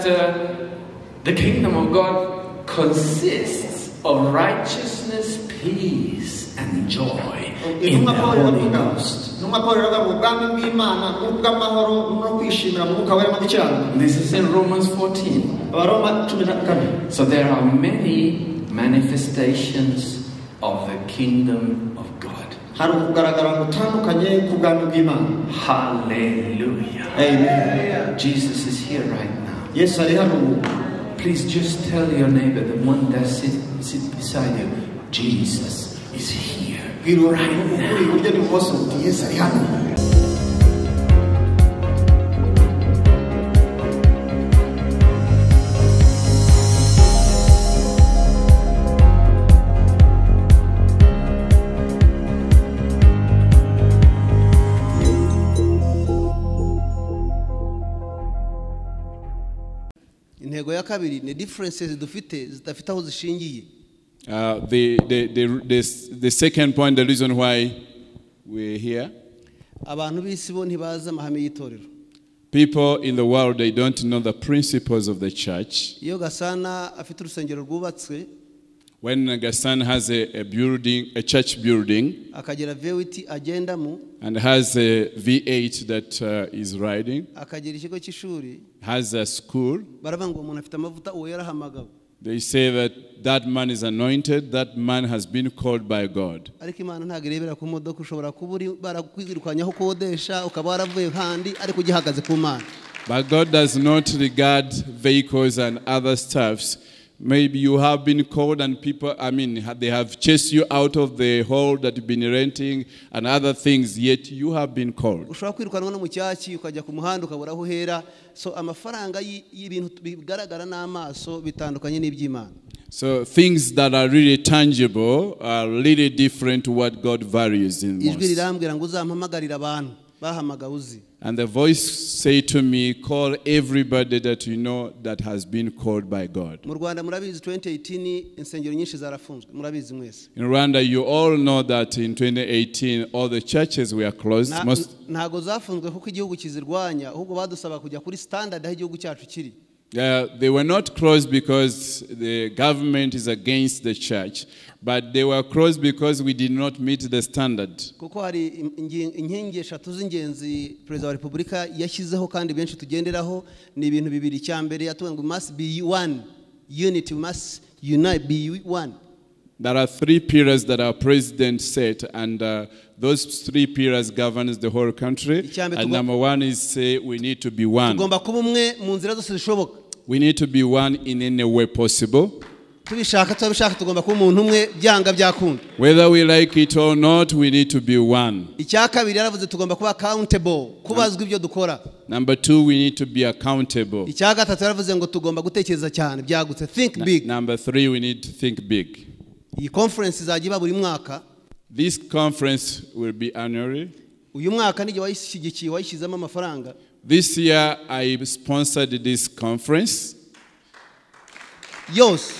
The kingdom of God consists of righteousness, peace, and joy in the Holy Ghost. This is in Romans 14. So there are many manifestations of the kingdom of God. Hallelujah. Amen. Jesus is here right now. Please just tell your neighbor, the one that sits beside you, Jesus is here right now. Intego ya kabiri ni differences dufite zidafite aho zishingiye. The second point, the reason why we're here. Abantu b'isi bo ntibazi amahame y'itorero. People in the world, they don't know the principles of the church. Iyo Gasana afite urusengero rwubatswe, when Gasana has a building, a church building, akagira V8 agendamo, and has a V8 that is riding, akagira ikigo cy'ishuri, has a school, baravuga ngo umuntu afite amavuta uwo yarahamagawe. They say that that man is anointed, that man has been called by God. Ariko Imana ntabwo irebera ku modoka, ushobora kuba uri barakwirukanya ukodesha ukaba waravuye handi ariko ugihagaze ku Mana. But God does not regard vehicles and other stuffs. Maybe you have been called and people, they have chased you out of the hall that you've been renting and other things, yet you have been called. Ushobora kwirukanwa no mu cyaki ukajya ku muhanda ukabura aho uhera. So amafaranga y'ibintu bigaragara n'amaso bitandukanye n'iby'Imana. So things that are really tangible are really different to what God values in most. Ijwi rirambwira ngo uzampamagarira abantu bahamagawe uzi. And the voice say to me, call everybody that you know that has been called by God. Mu Rwanda murabizi 2018 insengero nyinshi zarafunzwe, murabizi mwese. In Rwanda you all know that in 2018 all the churches were closed. Ntago zafunzwe kuko igihugu kizirwanya, ahubwo badusaba kujya kuri standard aho igihugu cyacu kiri. They were not closed because the government is against the church, but they were closed because we did not meet the standard. Kuko hari inkingi eshatu z'ingenzi Perezida wa Repubulika yashyizeho kandi benshi tugenderaho, ni ibintu bibiri. Icya mbere yatubwiye ngo must be one, unity must unite, be one. There are three pillars that our president set, and those three pillars governs the whole country. And number one is say we need to be one. Tugomba kuba umwe mu nzira zose zishoboka. We need to be one in any way possible. Tubishaka tutabishaka tugomba kuba umuntu umwe byanga byakunda. Whether we like it or not, we need to be one. Icya kabiri yaravuze tugomba kuba accountable, kubazwa ibyo dukora. Number two, we need to be accountable. Icya gatatu yaravuze ngo tugomba gutekereza cyane byagutse, think big. Number three, we need to think big. Iyi conference izajya iba buri mwaka. This conference will be annually. Uyu mwaka nijye wayishyigikiye, wayishyizemo amafaranga. This year I sponsored this conference. Yose.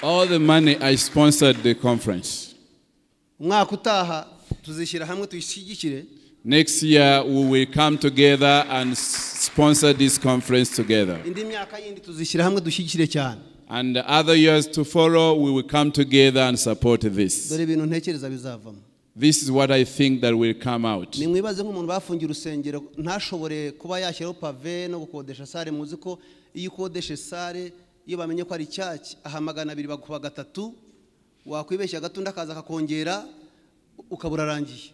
All the money I sponsored the conference. Umwaka utaha tuzishyira hamwe tuyishyigikire. Next year we will come together and sponsor this conference together. Indi myaka yindi tuzishyira hamwe dushyigikire cyane. And the other years to follow, we will come together and support this. Dore ibintu ntekereza bizavamo. This is what I think that will come out. Nimwibaze nk'umuntu bafungiye urusengero ntashobore kuba yashyiraho pave no gukodesha sare, muzi ko iyo ukodeshe sare iyo bamenye ko ari cyaki aha 200 bakuba gatatu, wakwibeshya gatunda akaza akakongera ukabura rangiye.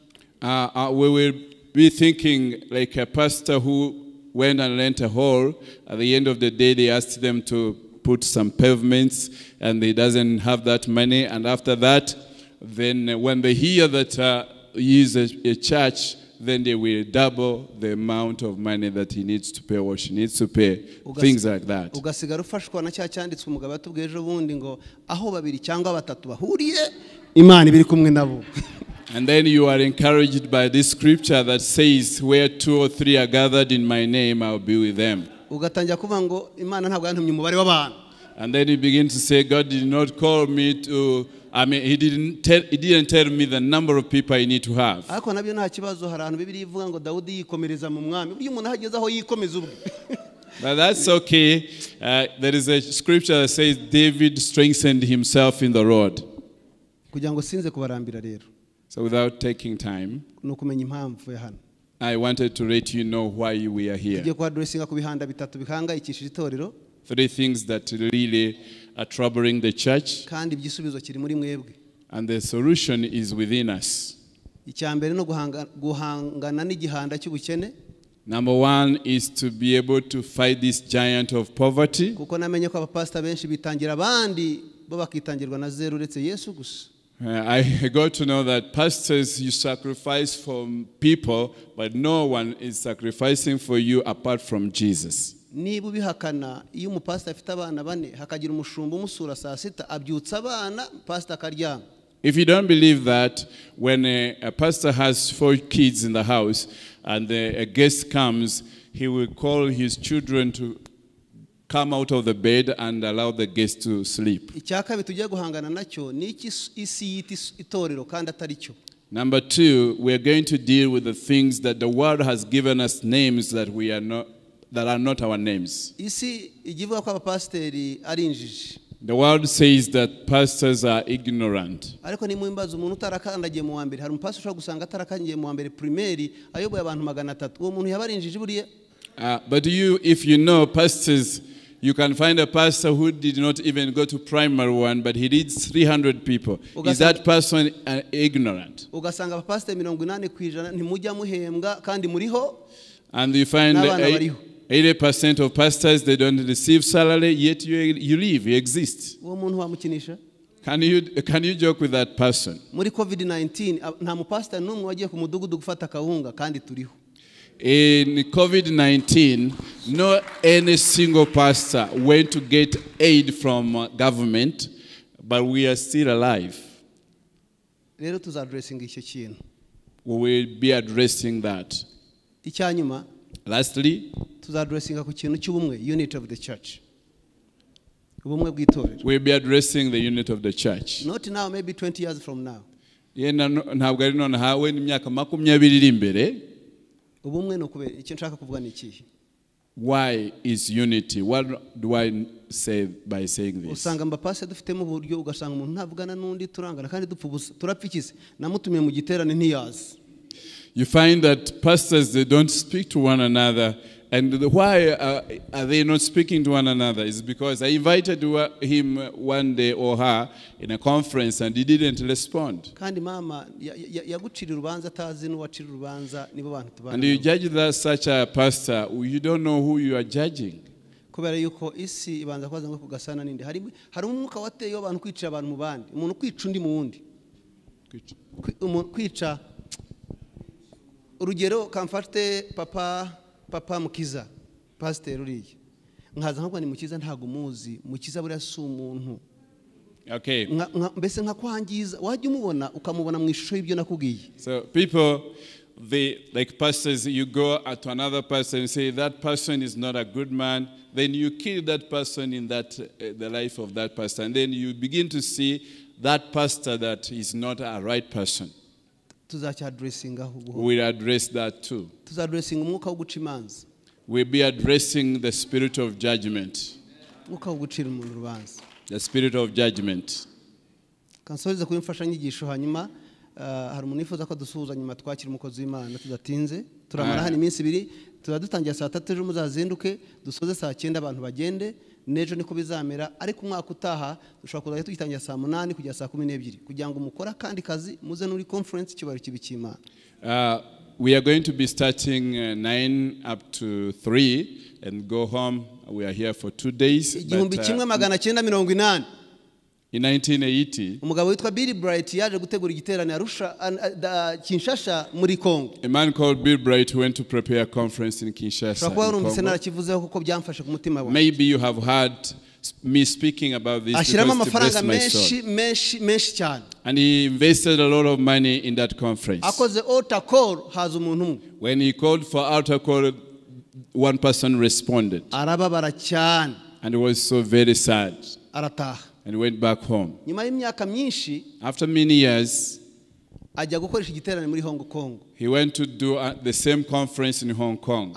We will be thinking like a pastor who went and rent a hall. At the end of the day they asked them to put some pavements and he doesn't have that money, and after that then when they hear that he is a church, then they will double the amount of money that he needs to pay or she needs to pay, things like that. Ugasigara ufashwa na cya cyanditswe umugabo atubwiye ejo bundi ngo aho babiri cyangwa batatu bahuriye Imana ibiri kumwe nabo. And then you are encouraged by this scripture that says where two or three are gathered in my name, I will be with them. Ugatangira kuvuga ngo Imana ntabwo yantumye umubare w'abantu. And then you begin to say God did not call me to, he didn't tell me the number of people I need to have. Ariko nabyo nta kibazo, hari ahantu Bibiliya ivuga ngo Dawudi yikomereza mu mwami. Burya umuntu ahageze aho yikomeza ubwe. But that's okay. There is a scripture that says David strengthened himself in the Lord. Kugira ngo sinze kubarambira rero. So without taking time, ni ukumenya impamvu ya hano. I wanted to let you know why we are here. Tugiye kuaddressinga ku bihanda bitatu bihangayikishije itorero. Three things that really are troubling the church. Kandi igisubizo kiri muri mwebwe. And the solution is within us. Icya mbere no guhangana n'igihanda cy'ubukene. Number one is to be able to fight this giant of poverty. Kuko namenye ko abapastor benshi bitangira abandi bo bakitangirwa na zero uretse Yesu gusa. I got to know that pastors, you sacrifice for people, but no one is sacrificing for you apart from Jesus. Niba ubihakana, iyo umupastor afite abana bane hakagira umushumba umusura saa sita abyutsa abana, pastor akaryama. If you don't believe that, when a pastor has 4 kids in the house and a guest comes, he will call his children to come out of the bed and allow the guest to sleep. Icya kabiri tugiye guhangana nacyo ni iki isi yita itorero kandi atari cyo. Number two, we are going to deal with the things that the world has given us names that we are not, that are not our names. Isi igivuga ko abapasiteri ari injiji. The world says that pastors are ignorant. Ariko nimwimbaza umuntu utarakandagiye mu wa mbere, hari umupasiteri ushobora gusanga atarakandagiye mu wa mbere primaire ayoboye abantu 300. Uwo muntu yaba ari injiji buriya? But you, if you know pastors, you can find a pastor who did not even go to primary one, but he leads 300 people. Is that person ignorant? Ugasanga abapasiteri 80% ntimujya muhembwa kandi muriho. And you find 80% of pastors, they don't receive salary, yet you live, you exist. Uwo muntu wamukinisha? Can you joke with that person? Muri COVID-19 nta mupasiteri n'umwe wagiye ku mudugudu gufata akawunga kandi turiho. In COVID-19, no any single pastor went to get aid from government, but we are still alive. Rero tuzaddressinga icyo kintu. We will be addressing that. Icyanyuma, lastly, tuzaddressinga ku kintu cy'ubumwe, unity of the church. Ubumwe bw'itorero. We'll be addressing the unity of the church. Not now, maybe 20 years from now. Yenda ntabwo ari nonaha, we n'imyaka 20 iri imbere. Ubumwe no kubera icyo nshaka kuvuga ni ikihe? Why is unity? What do I say by saying this? Usanga mbapase dufitemo uburyo ugasanga umuntu ntavugana n'undi turangana kandi dupfa ubusa turapfa namutumiye mu giterane ntiyazi. You find that pastors, they don't speak to one another. And why are they not speaking to one another? It's because I invited him one day or her in a conference and he didn't respond. Kandi mama yagucira urubanza atazi n'uwacira urubanza nibo bantu tubana. And you judge that such a pastor, you don't know who you are judging. Kubera yuko isi ibanza kwaza ngo kugasana ninde. Hari umwuka wateye abantu kwica abantu mu bandi. Umuntu kwica undi mu wundi. Kwica urugero kamfate papa Mukiza, pastor uriye. Nkaza nkavuga ni Mukiza ntago muzi, Mukiza buriya si umuntu. Okay. Mbese nkakwangiza wajya umubona ukamubona mu ishusho y'ibyo nakubwiye. So people, they like pastors, you go to another person and say that person is not a good man, then you kill that person in that the life of that person, and then you begin to see that pastor that is not a right person. Tuzacyadressinga. We'll address that too. Tuzaddressinga umwuka wo guca imanza. We'll be addressing the spirit of judgment. Umwuka wo gucira umuntu urubanza. The spirit of judgment. Kansoze kuri imfashanyigisho hanyuma hari umuntu yifuza ko dusuhuza nyuma twakira umukozi w'Imana tudatinze. Turamara hano iminsi ibiri, tuzadutangira saa 3 ejo muzazinduke, dusoze saa 9 abantu bagende. Nejo niko bizamera, ariko umwaka utaha dushobora kuzajya tugitangira saa 8 kugera saa 12 kugira ngo mukora kandi kazi muze muri conference icyubahiro kibikimana. We are going to be starting 9 up to 3 and go home. We are here for 2 days. 1980. In 1980, umugabo witwa Bill Bright yaje gutegura igiterane Arusha Kinshasa muri Congo. A man called Bill Bright went to prepare a conference in Kinshasa. In Maybe you have heard me speaking about this because it blessed my soul. And he invested a lot of money in that conference. When he called for altar call, one person responded. And it was so very sad. And went back home. After many years, he went to do the same conference in Hong Kong.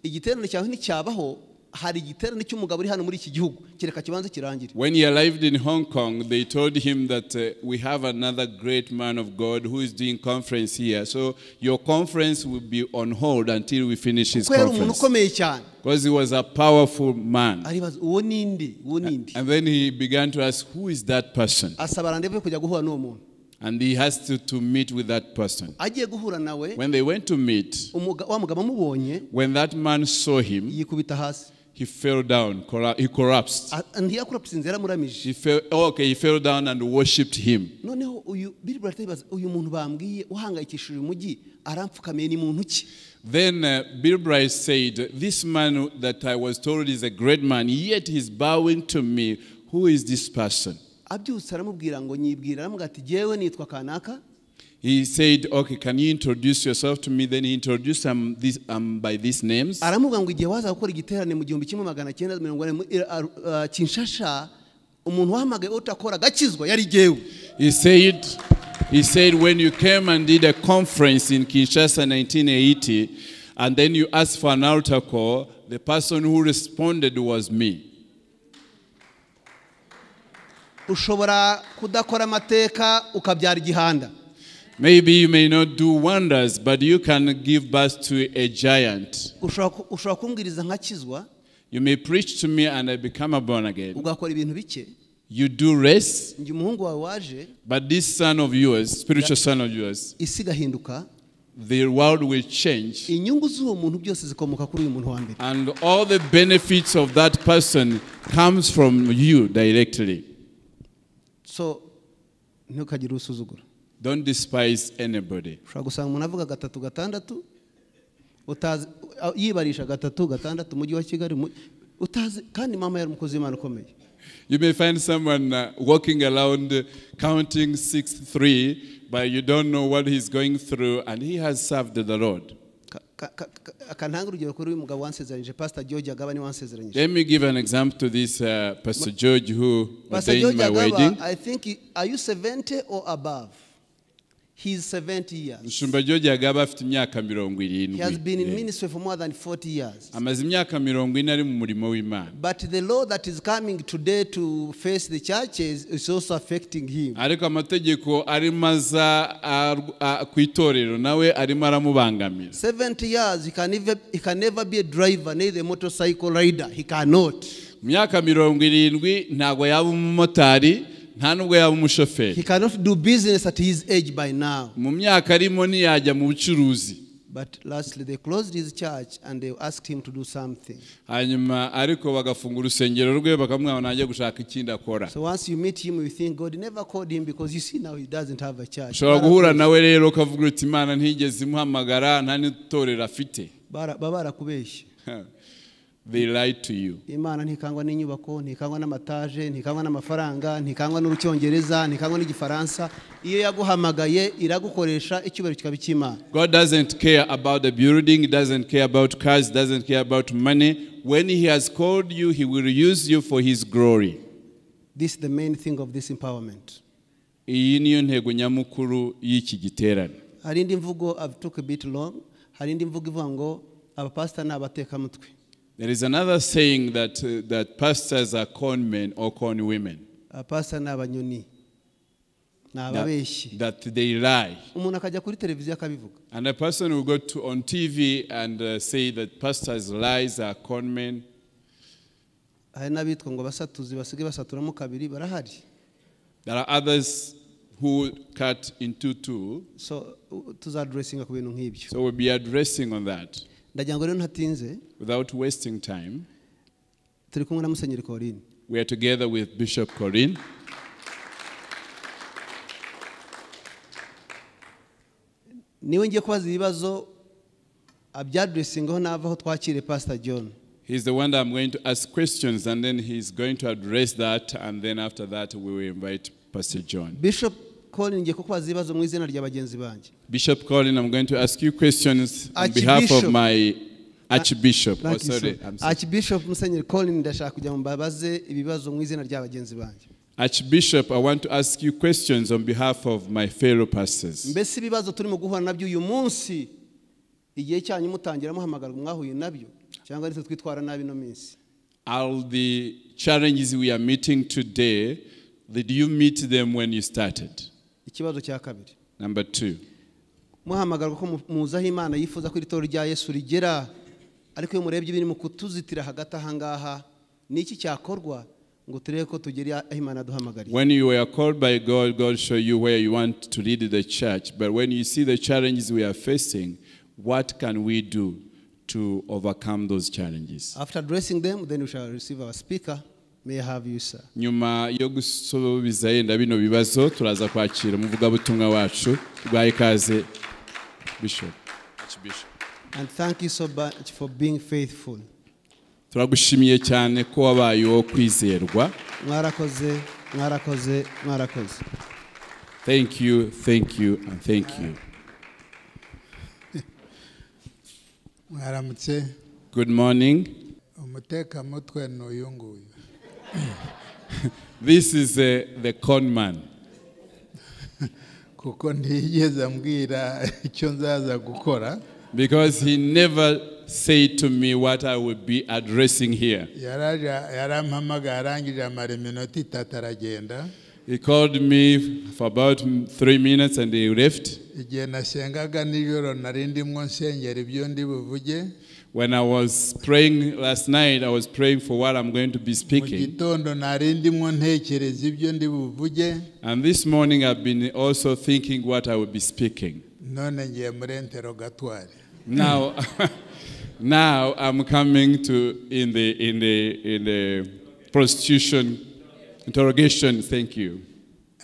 Igiterane cyawe nticyabaho, hari igiterane cy'umugabo uri hano muri iki gihugu, kereka kibanze kirangire. When he arrived in Hong Kong, they told him that we have another great man of God who is doing conference here. So your conference will be on hold until we finish his Kuko yari umuntu conference. ukomeye cyane. Because he was a powerful man. Aribaza uwo ninde, uwo ninde. And then he began to ask, who is that person? Asaba rendezvous yo kujya guhura n'uwo muntu. And he has to meet with that person. Agiye guhura nawe, When they went to meet, wa mugabo amubonye, when that man saw him, yikubita hasi. he fell down, he collapsed. Ntiyakorapsinze, yaramuramije. He fell, okay, he fell down and worshipped him. Noneho uyu Bill Bright aribaza, uyu muntu bambwiye uhangayikishije uyu mujyi arampfukamiye ni muntu ki? Then Bill Bright said, this man that I was told is a great man, yet he's bowing to me. Who is this person? Abyutse aramubwira ngo nyibwira, aramubwira ati jyewe nitwa kanaka. He said, okay, can you introduce yourself to me? Then he introduced him by these names. Aramubwira ngo igihe waza gukora igiterane mu 1940 Kinshasa, umuntu wahamagaye utakora gakizwa yari jyewe. He said, when you came and did a conference in Kinshasa in 1980, and then you asked for an altar call, the person who responded was me. Ushobora kudakora amateka ukabyara igihanda. Maybe you may not do wonders, but you can give birth to a giant. Ushobora kumbwiriza nkakizwa. You may preach to me and I become a born again. Ugakora ibintu bike. You do rest. Njye umuhungu wawe waje. But this son of yours, spiritual son of yours, isi igahinduka. The world will change. Inyungu z'uwo muntu byose zikomoka kuri uyu muntu wa mbere. And all the benefits of that person comes from you directly. So, ntukagire usuzugura. Don't despise anybody. Ushobora gusanga umuntu avuga gatatu gatandatu, utazi yibarisha gatatu gatandatu mujyi wa Kigali, utazi kandi mama yari umukozi w'Imana ukomeye. You may find someone walking around counting 6-3, but you don't know what he's going through, and he has served the Lord. Akantanga urugero kuri uyu mugabo wansezeranyije, Pastor George Agaba ni wansezeranyije. Let me give an example to this Pastor George who ordained my wedding. I think, are you 70 or above? He's 70 years. Mushumba George Agaba afite imyaka 70. He has been in ministry for more than 40 years. Amaze imyaka 40 ari mu murimo w'Imana. But the law that is coming today to face the churches is also affecting him. Ariko amategeko arimaza ku itorero nawe arimo aramubangamira. 70 years he can never be a driver, neither a motorcycle rider. He cannot. Imyaka 70 ntago yaba umumotari. Nta nubwo yaba umushoferi. He cannot do business at his age by now. Mu myaka arimo ntiyajya mu bucuruzi. But lastly they closed his church and they asked him to do something. Hanyuma ariko bagafunga urusengero rwe bakamwaba najya gushaka ikindi akora. So once you meet him you think God never called him because you see now he doesn't have a church. Ushobora guhura nawe rero ukavuga uti Imana ntigeze imuhamagara nta n'itorero afite. Barakubeshye. They lied to you. Imana ntikangwa n'inyubako, ntikangwa n'amataje, ntikangwa n'amafaranga, ntikangwa n'urucyongereza, ntikangwa n'igifaransa. Iyo yaguhamagaye iragukoresha icyubahiro kikaba icy'Imana. God doesn't care about the building, doesn't care about cars, doesn't care about money. When he has called you, he will use you for his glory. This is the main thing of this empowerment. Iyi niyo ntego nyamukuru y'iki giterane. Hari indi mvugo, I've took a bit long. Hari indi mvugo ivuga ngo abapastor n'abatekamutwe. There is another saying that pastors are con men or con women. Pastor n'abanyoni. N'ababeshi. That they lie. Umuntu akajya kuri televiziyo akabivuga. And a person will go to on TV and say that pastors lies are con men. Hari n'abitwa ngo basatuzi basige basaturamo kabiri barahari. There are others who cut into two. So tuzaddressinga ku bintu nk'ibyo. So we'll be addressing on that. Ndagira ngo rero ntatinze. Without wasting time, turi kumwe na Musenyeri Corinne. We are together with Bishop Corinne. Niwe ngiye kubaza ibibazo abyadressingaho navaho twakire Pastor John. He's the one that I'm going to ask questions, and then he's going to address that, and then after that we will invite Pastor John. Bishop Colin ngiye kukubaza ibibazo mu izina rya bagenzi banjye. Bishop Colin, I'm going to ask you questions on behalf of my Archbishop. Oh, sorry. I'm sorry. Archbishop Musenyeri Colin ndashaka kujya mbabaze ibibazo mu izina rya bagenzi banjye. Archbishop, I want to ask you questions on behalf of my fellow pastors. Mbese ibibazo turimo guhura nabyo uyu munsi igihe cyanyu mutangira muhamagarwa mwahuye nabyo? Cyangwa ari twe twitwara nabi ino minsi? All the challenges we are meeting today, did you meet them when you started? Ikibazo cya kabiri. Number 2. Muhamagarwa ko muzi aho Imana yifuza ko iri torero rya Yesu rigera, ariko iyo murebye ibiri mu kutuzitira hagati aha ngaha, ni iki cyakorwa ngo turebe ko tugera aho Imana yaduhamagariye? When you were called by God, God show you where you want to lead the church. But when you see the challenges we are facing, what can we do to overcome those challenges? After addressing them, then we shall receive our speaker. May I have you, sir? Nyuma yo gusubiza yenda bino bibazo, turaza kwakira umuvugabutumwa wacu. Twaye ikaze, Bishop. Archbishop. And thank you so much for being faithful. Turagushimiye cyane ko wabaye uwo kwizerwa. Mwarakoze, mwarakoze, mwarakoze. Thank you, thank you, and thank you. Mwaramutse. Good morning. Umutekamutwe ni uyu nguyu. This is the con man. Kuko ntiyigeze ambwira icyo nzaza gukora. Because he never said to me what I would be addressing here. Yaraje yarampamagaye arangije amara iminota itatu aragenda. He called me for about 3 minutes and he left. Igihe nasengaga nijoro nari ndimo nsengera ibyo ndi buvuge. When I was praying last night, I was praying for what I'm going to be Mu speaking. gitondo nari ndimo ntekereza ibyo ndi buvuge. And this morning I've been also thinking what I will be speaking. None ngiye muri interrogatoire. Now, now I'm coming to in the prostitution interrogation. Thank you.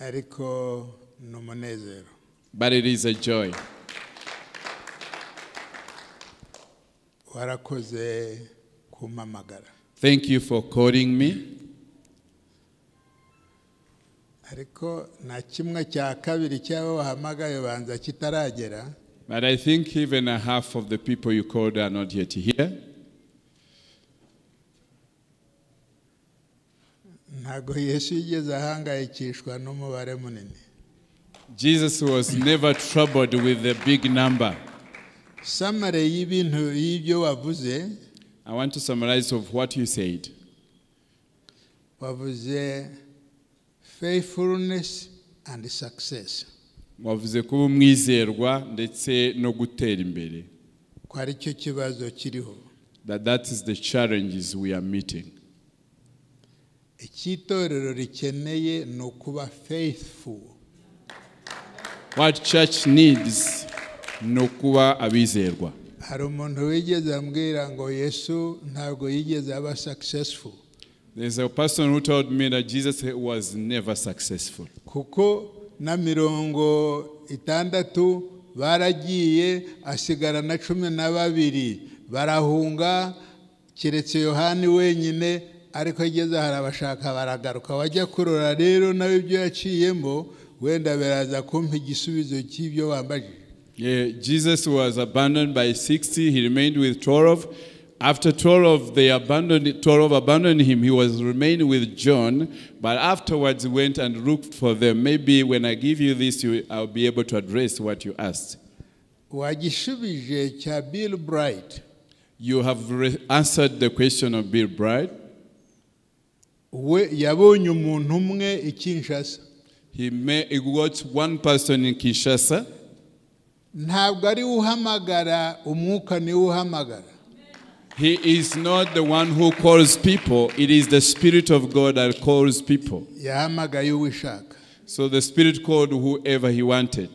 Ariko ni umunezero. But it is a joy. Warakoze kumpamagara. Thank you for calling me. Ariko na kimwe cya kabiri cy'abo wahamagaye banza kitaragera. But I think even a half of the people you called are not yet here. Ntago Yesu yigeze ahangayikishwa n'umubare munini. Jesus was never troubled with the big number. Summary y'ibintu y'ibyo wavuze. I want to summarize of what you said. Wavuze faithfulness and success. Wavuze kuba umwizerwa ndetse no gutera imbere. Ko ari cyo kibazo kiriho. That is the challenges we are meeting. Icy'itorero rikeneye ni ukuba faithful. What church needs ni ukuba abizerwa. Hari umuntu wigeze ambwira ngo Yesu ntabwo yigeze aba successful. There's a person who told me that Jesus was never successful. Kuko na 60 baragiye asigara na 12 barahunga keretse Yohani wenyine, ariko ageze harabashaka baragaruka. Wajya kurora rero nawe ibyo yaciyemo wenda beraza kumpa igisubizo cy'ibyo wambajije. Yeah, Jesus was abandoned by 60. He remained with 12. After 12, they abandoned, 12 abandoned him. He was remaining with John, but afterwards he went and looked for them. Maybe when I give you this, I'll be able to address what you asked. Wagishubije cya Bill Bright. You have answered the question of Bill Bright. We yabonye umuntu umwe i Kinshasa. He got one person in Kinshasa. Ntabwo ari uhamagara, umwuka ni uhamagara. He is not the one who calls people. It is the Spirit of God that calls people. Yahamagaye uwishaka. So the Spirit called whoever he wanted.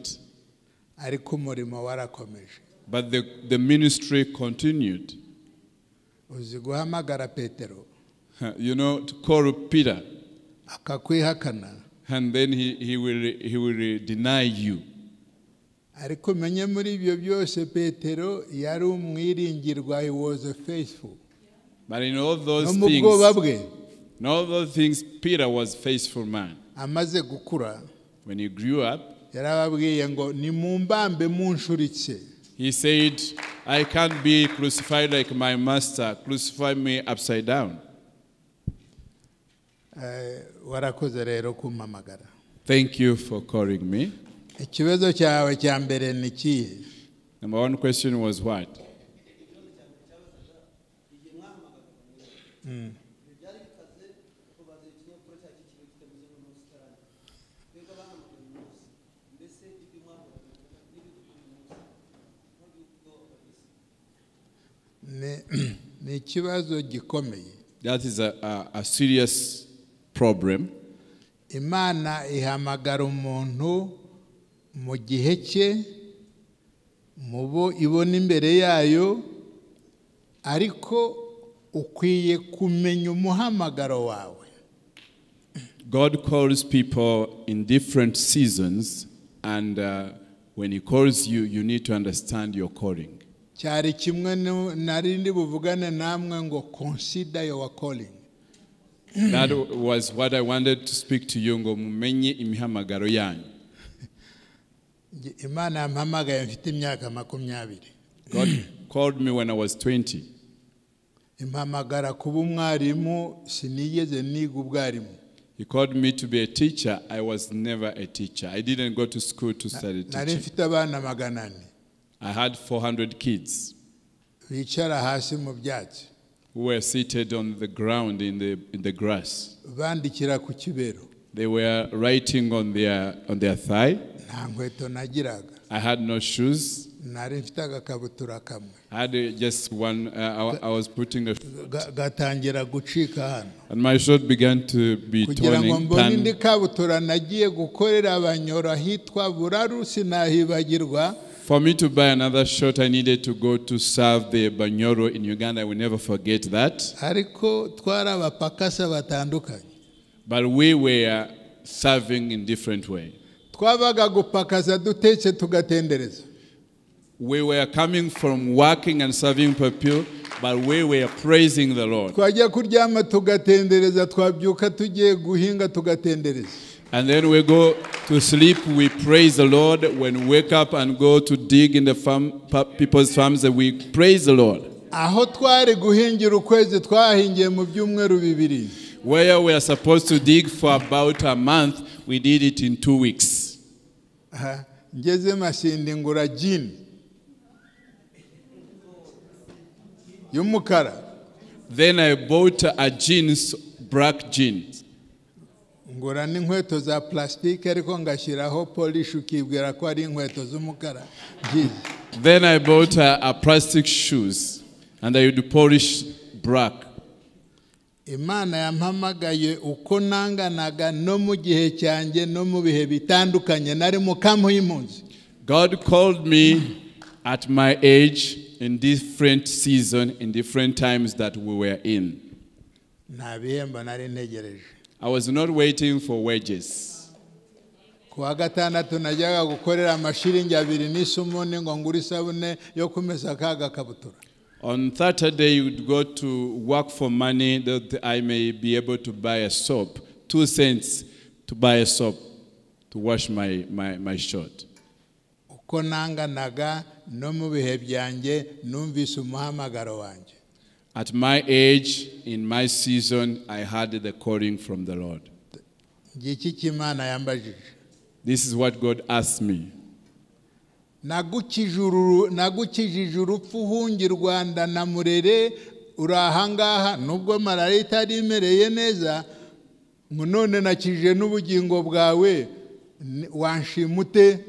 Ariko umurimo warakomeje. But the ministry continued. Uzi guhamagara Petero. You know, to call Peter. Akakwihakana. And then he will deny you. Ariko menye muri ibyo byose Petero yari umwiringirwa, he was faithful. But in all those No mu things, bwoba bwe. in all those things, Peter was faithful man. Amaze gukura, When he grew up, yarababwiye ngo nimumbambe munshuritse. He said, I can't be crucified like my master. Crucify me upside down. Warakoze rero kumpamagara. Thank you for calling me. Ikibazo cyawe cya mbere ni ikihe? Number one question was what? Byari bikaze kuko bazi ikinyabupfura cyacu kiba kitameze nk'umunsi utarangira. Twebwe abahamagaye uyu munsi, mbese ibyo mwahoranaga n'ibyo dukora uyu munsi, how do you go about this? Ni ikibazo gikomeye. That is a serious problem. Imana ihamagara umuntu mu gihe cye, mu bo ibona imbere yayo, ariko ukwiye kumenya umuhamagaro wawe. God calls people in different seasons, and when He calls you, you need to understand your calling. Cyari kimwe nari ndi buvugane namwe ngo consider your calling. That was what I wanted to speak to you, ngo mumenye imihamagaro yanyu. Imana yampamagaye mfite imyaka 20. God called me when I was 20. Impamagara kuba umwarimu, sinigeze niga ubwarimu. He called me to be a teacher. I was never a teacher. I didn't go to school to study Nari teaching. mfite abana 400 I had 400 kids bicara hasi mu byatsi, who were seated on the ground in the grass. Bandikira ku kibero. They were writing on their thigh. Nta nkweto nagiraga. I had no shoes. Nari mfite agakabutura kamwe. I had just one. I was putting a, Gatangira gucika hano. And my shirt began to be Kugira ngo turning. mbone indi kabutura nagiye gukorera Abanyoro ahitwa Buraru, sinahibagirwa. For me to buy another shirt, I needed to go to serve the Banyoro in Uganda. I will never forget that. Ariko twari abapakasa batandukanye. But we were serving in different way. Twabaga gupakasa dutetse tugatendereza. We were coming from working and serving people, but we were praising the Lord. Twajya kuryama tugatendereza, twabyuka tugiye guhinga tugatendereza. And then we go to sleep, we praise the Lord. When we wake up and go to dig in the farm, people's farms, we praise the Lord. Aho twari guhingira ukwezi twahingiye mu byumweru 2. Where we are supposed to dig for about a month, we did it in 2 weeks. Aha, ngeze Masindi ngura jean y'umukara. Then I bought a jeans, black jeans. Ngura n'inkweto za plastique, ariko ngashyiraho polish ukibwira ko ari inkweto z'umukara byiza. Then I bought a plastic shoes, and I would polish black. Imana yampamagaye uko nanganaga no mu gihe cyanjye no mu bihe bitandukanye nari mu kampu y'impunzi. God called me at my age in different season, in different times that we were in. Nta bihembo nari ntegereje. I was not waiting for wages. Ku wa gatandatu najyaga gukorera amashiringi 2 n'isumuni ngo ngure isabune yo kumesa ka gakabutura. On Saturday, you would go to work for money that I may be able to buy a soap, 2 cents to buy a soap to wash my shirt. Uko nanganaga no mu bihe byanjye numvise umuhamagaro wanjye. At my age, in my season, I had the calling from the Lord. Ngiki cy'Imana yambajije. This is what God asked me. Nagukijije urupfu uhunga i Rwanda na Murere, uri ahangaha nubwo malariya itari imereye neza, ngo none nakijije n'ubugingo bwawe, wanshima ute?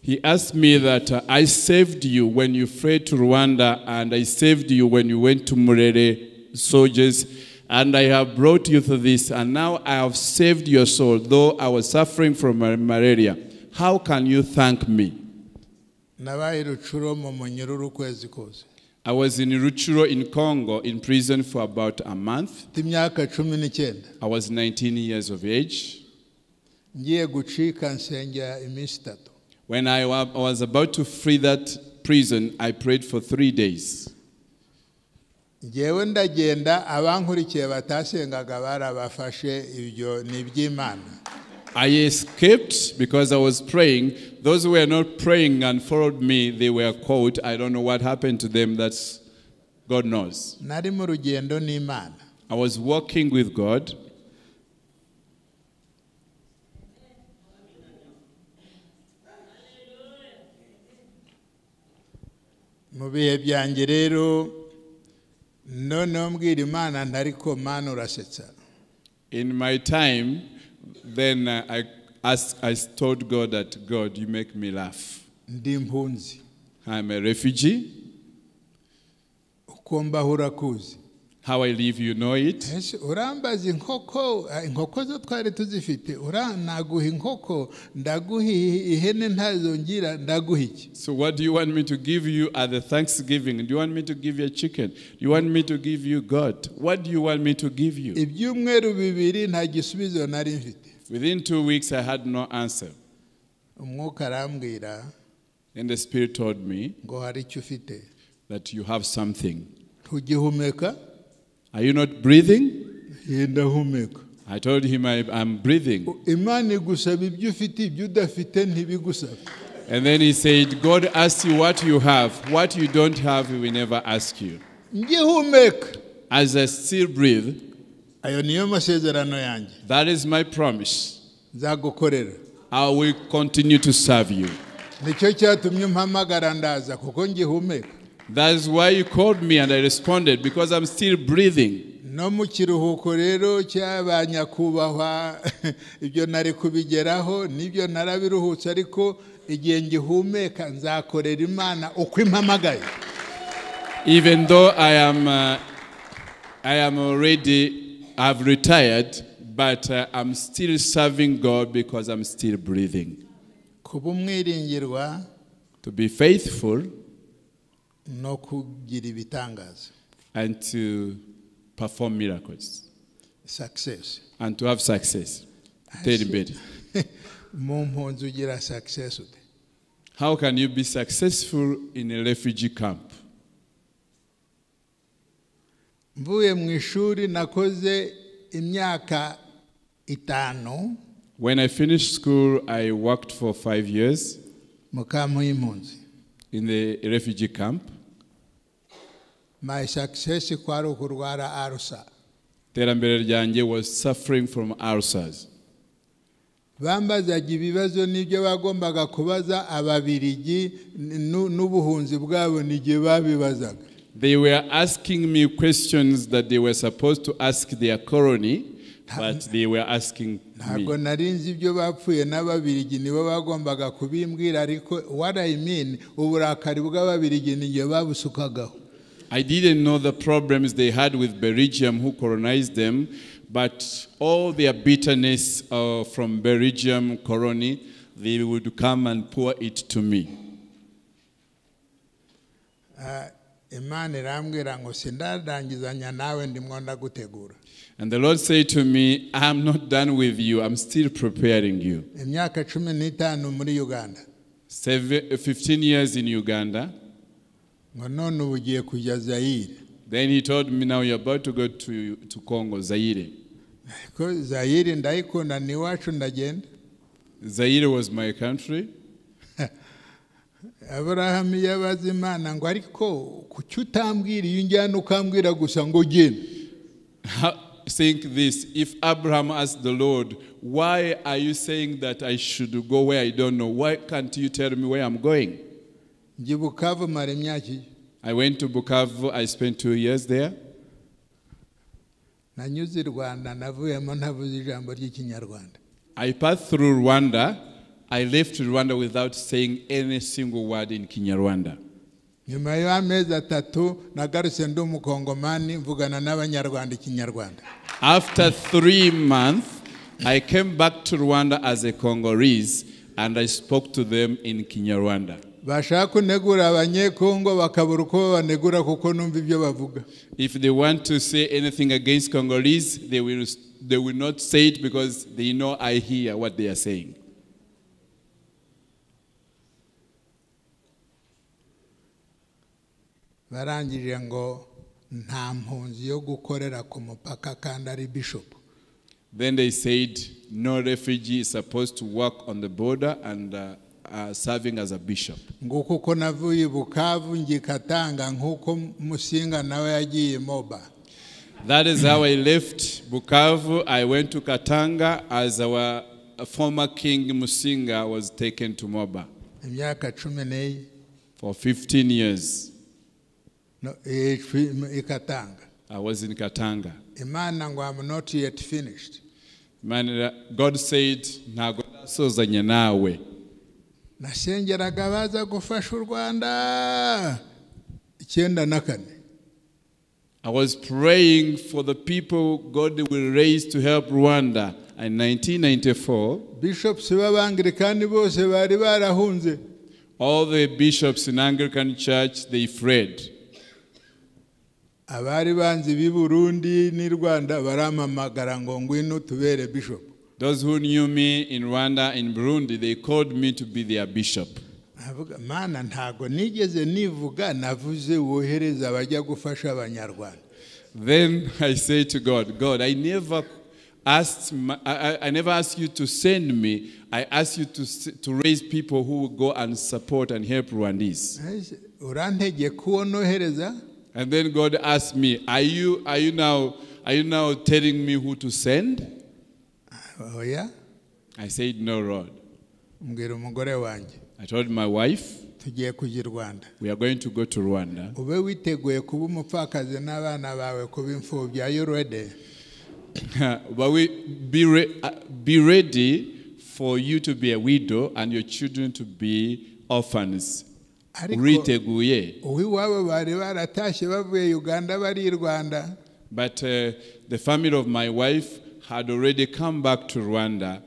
He asked me that I saved you when you fled to Rwanda, and I saved you when you went to Murere soldiers, and I have brought you to this, and now I have saved your soul, though I was suffering from malaria. How can you thank me? Nabaye Rucuro mu munyururu ukwezi kose. I was in Rutshuru in Congo in prison for about a month. Mfite imyaka 19. I was 19 years of age. Ngiye gucika nsengera iminsi 3. When I was about to free that prison, I prayed for 3 days. Ngewe ndagenda, abankurikiye batasengaga barabafashe, ibyo ni iby'Imana. I escaped because I was praying. Those who were not praying and followed me, they were caught. I don't know what happened to them. That's God knows. Nari mu rugendo n'Imana. I was walking with God. Mu bihe byanjye rero Noneho mbwira Imana nti ariko Mana urasetsa. In my time, then I told God that, God, you make me laugh. Ndi impunzi. I'm a refugee. Uko mbaho urakuzi. How I live, you know it. Ese urambaza inkoko, inkoko zo twari tuzifite, naguha inkoko, ndaguha ihene ntazongira, ndaguha iki? So what do you want me to give you at the Thanksgiving? Do you want me to give you a chicken? Do you want me to give you God? What do you want me to give you? Ibyumweru 2 nta gisubizo nari mfite. Within 2 weeks, I had no answer. Umwuka arambwira And the Spirit told me ngo hari icyo ufite. that you have something. Ntugihumeka? Are you not breathing? Ndahumeka. I told him I'm breathing. Imana igusaba ibyo ufite, ibyo udafite ntibigusaba. And then he said, God asks you what you have. What you don't have, he will never ask you. Ngihumeka. As I still breathe, ayo niyo masezerano yanjye. That is my promise. Nzagukorera. I will continue to serve you. Nicyo cyatumye umpamagara ndaza kuko ngihumeka. That is why you called me and I responded, because I'm still breathing. No mu kiruhuko rero cy'abanyakubahwa ibyo nari kubigeraho nibyo narabiruhutse, ariko igihe ngihumeka nzakorera Imana uko impamagaye. Even though I am already, I've retired, but I'm still serving God because I'm still breathing. Kuba umwiringirwa, to be faithful, no kugira ibitangaza, and to perform miracles. Success. And to have success. Tera imbere. Mu mpunzi ugira success ute? How can you be successful in a refugee camp? Mvuye mu ishuri nakoze imyaka 5. When I finished school, I worked for 5 years. Mu kampu y'impunzi. In the refugee camp. My success kwari ukurwara ulcer. Iterambere ryanjye was suffering from ulcers. Bambazaga ibibazo n'ibyo bagombaga kubaza ababirigi n'ubuhunzi bwabo n'igihe babibazaga. They were asking me questions that they were supposed to ask their colony, but they were asking me. Ntabwo nari nzi ibyo bapfuye n'ababirigi nibo bagombaga kubimbwira, ariko what I mean, uburakari bw'ababirigi n'igihe babusukagaho. I didn't know the problems they had with Belgium who colonized them, but all their bitterness from Belgium colony, they would come and pour it to me. Imana irambwira ngo sindarangizanya nawe ndimo ndagutegura. And the Lord said to me, I'm not done with you, I'm still preparing you. Imyaka 15 muri Uganda. 15 years in Uganda. Ngo none ubu ugiye kujya Zaire. Then he told me, now you're about to go to Congo, Zaire. Ko Zaire ndayikunda ni iwacu ndagenda. Zaire was my country. Abraham yabaza Imana ngo ariko kuki utambwira iyo njyana ukambwira gusa ngo genda. Think this, if Abraham asked the Lord, why are you saying that I should go where I don't know? Why can't you tell me where I'm going? Njye Bukavu mara imyaka iyi. I went to Bukavu, I spent 2 years there. Nanyuze i Rwanda navuyemo ntavuze ijambo ry'Ikinyarwanda. I passed through Rwanda. I left Rwanda without saying any single word in Kinyarwanda. Nyuma y'amezi 3 nagarutse ndi umukongomani mvugana n'Abanyarwanda Ikinyarwanda. After 3 months, I came back to Rwanda as a Congolese and I spoke to them in Kinyarwanda. Bashaka kunegura abanyekongo bakabura uko babanegura kuko numva ibyo bavuga. If they want to say anything against Congolese, they will not say it because they know I hear what they are saying. Barangije ngo nta mpunzi yo gukorera ku mupaka kandi ari bishop. Then they said no refugee is supposed to work on the border and serving as a bishop. Nguko uko navuye i Bukavu ngikatanga nkuko Musinga nawe yagiye Moba. That is how I left Bukavu. I went to Katanga as our former king Musinga was taken to Moba. Imyaka 14. For 15 years. No, i Katanga. I was in Katanga. Imana ngo, "I'm not yet finished." Man, God said, ntabwo ndasozanya nawe. Nasengeraga baza gufasha u Rwanda 94. I was praying for the people God will raise to help Rwanda in 1994. Bishops b'Abangilikani bose bari barahunze. All the bishops in Anglican Church, they fled. Abari banzi b'i Burundi n'i Rwanda barampamagara ngo ngwino tubere bishop. Those who knew me in Rwanda and Burundi, they called me to be their bishop. Avuga Mana, ntago nigeze nivuga, navuze wohereza abajya gufasha Abanyarwanda. Then I say to God, "God, I never asked you to send me. I asked you to raise people who will go and support and help Rwandese." Ese, urantegeka uwo nohereza? And then God asked me, Are you now telling me who to send?" Oya. I said, "No, Lord." Mbwira umugore wanjye, I told my wife, tugiye kujya i Rwanda. "We are going to go to Rwanda. Ube witeguye kuba umupfakazi n'abana bawe kuba imfubyi. Are you ready? But we be ready for you to be a widow and your children to be orphans." Ariko Uriteguye? uw'iwabo bari baratashye bavuye Uganda bari i Rwanda. But the family of my wife had already come back to Rwanda.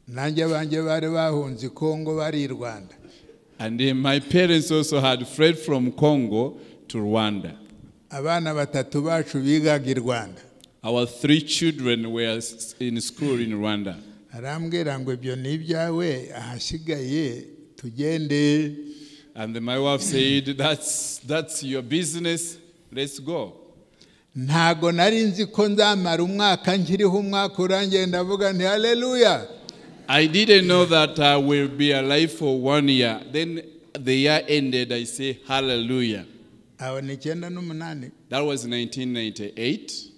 Nanjye abanjye bari bahunze i Kongo bari i Rwanda. And then my parents also had fled from Congo to Rwanda. Abana batatu bacu bigaga i Rwanda. Our three children were in school in Rwanda. Arambwira ngo ibyo ni ibyawe, ahasigaye tugende. And then my wife said, That's your business. Let's go." Ntago nari nzi ko nzamara umwaka nkiriho. Umwaka urangiye ndavuga nti haleluya. I didn't know that I will be alive for one year. Then the year ended, I say, "Hallelujah." Aho ni 98. That was 1998.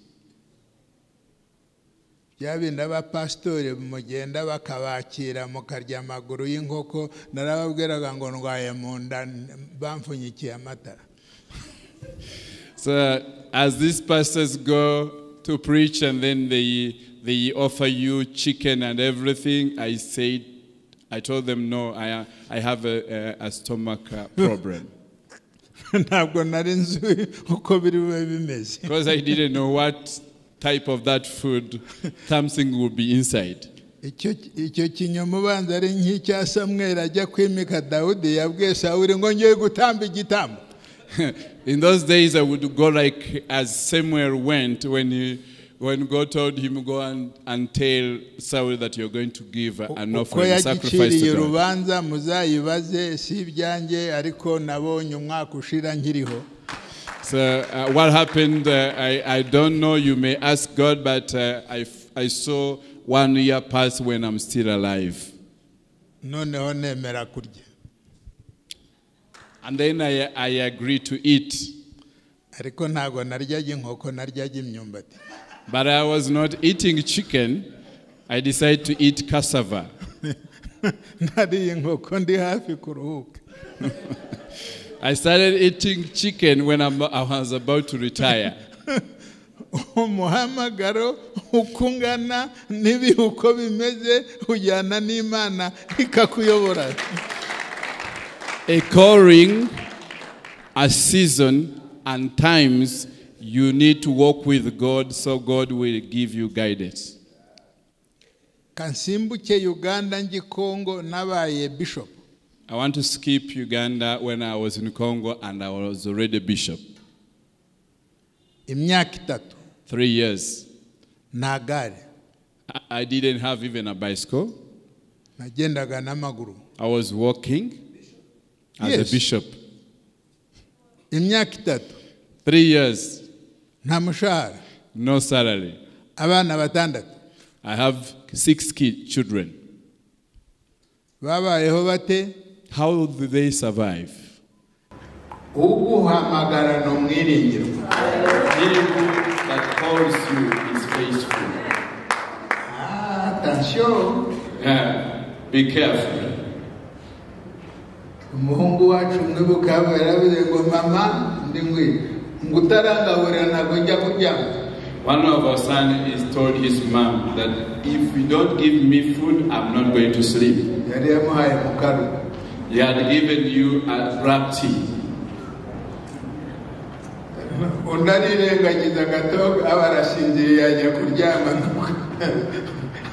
Bya bindi abapasitori mugenda bakabakira mukarya amaguru y'inkoko, narababwiraga ngo ndwaye mu nda, bamfunyikiye amatara. So as these pastors go to preach and then they offer you chicken and everything, I told them, "No, I have a stomach problem." Ntabwo nari nzi uko biri bube bimeze. Because I didn't know what type of that food, something would be inside. Icyo kinyoma ubanza ari nk'icya Samweli ajya kwimika Dawudi, yabwiye Sawuli ngo ngiye gutamba igitambo. In those days, I would go like as Samuel went when God told him, "Go and tell Saul that you're going to give an Uko offering, a sacrifice yagiciriye to God." urubanza muzayibaze, si ibyanjye, ariko nabonye umwaka ushira nkiriho. So what happened, I don't know. You may ask God, but I saw one year pass when I'm still alive. Noneho nemera kurya. And then I agreed to eat. Ariko ntabwo naryaga inkoko, naryaga imyumbati. But I was not eating chicken. I decided to eat cassava. Nariye inkoko ndi hafi kuruhuka. I started eating chicken when I was about to retire. Umuhamagaro uko ungana n'ibihe uko bimeze, ujyana n'Imana ikakuyobora. A calling, a season, and times, you need to walk with God so God will give you guidance. Kansimbuke Uganda njye Kongo nabaye bishop. I want to skip Uganda when I was in Congo and I was already bishop. Imyaka 3. 3 years. Nta gare. I didn't have even a bicycle. Nagendaga n'amaguru. I was walking as a bishop. Imyaka 3. 3 years, Nta mushahara. No salary. Abana batandatu. I have six children. Babayeho bate? How do they survive? Uguhamagara ni umwiringirwa. He who that calls you is faithful. Attention. Yeah, be careful. Umuhungu wacu umwe Bukavu yaravuze ngo mama ndi ngwi ngo utarangaburira ntabwo njya kuryama. One of our son is told his mom that if you don't give me food, I'm not going to sleep. Yari yamuhaye mukaru. He had given you a black tea. Undi arirengagiza gato aba arasinziriye ajya kuryama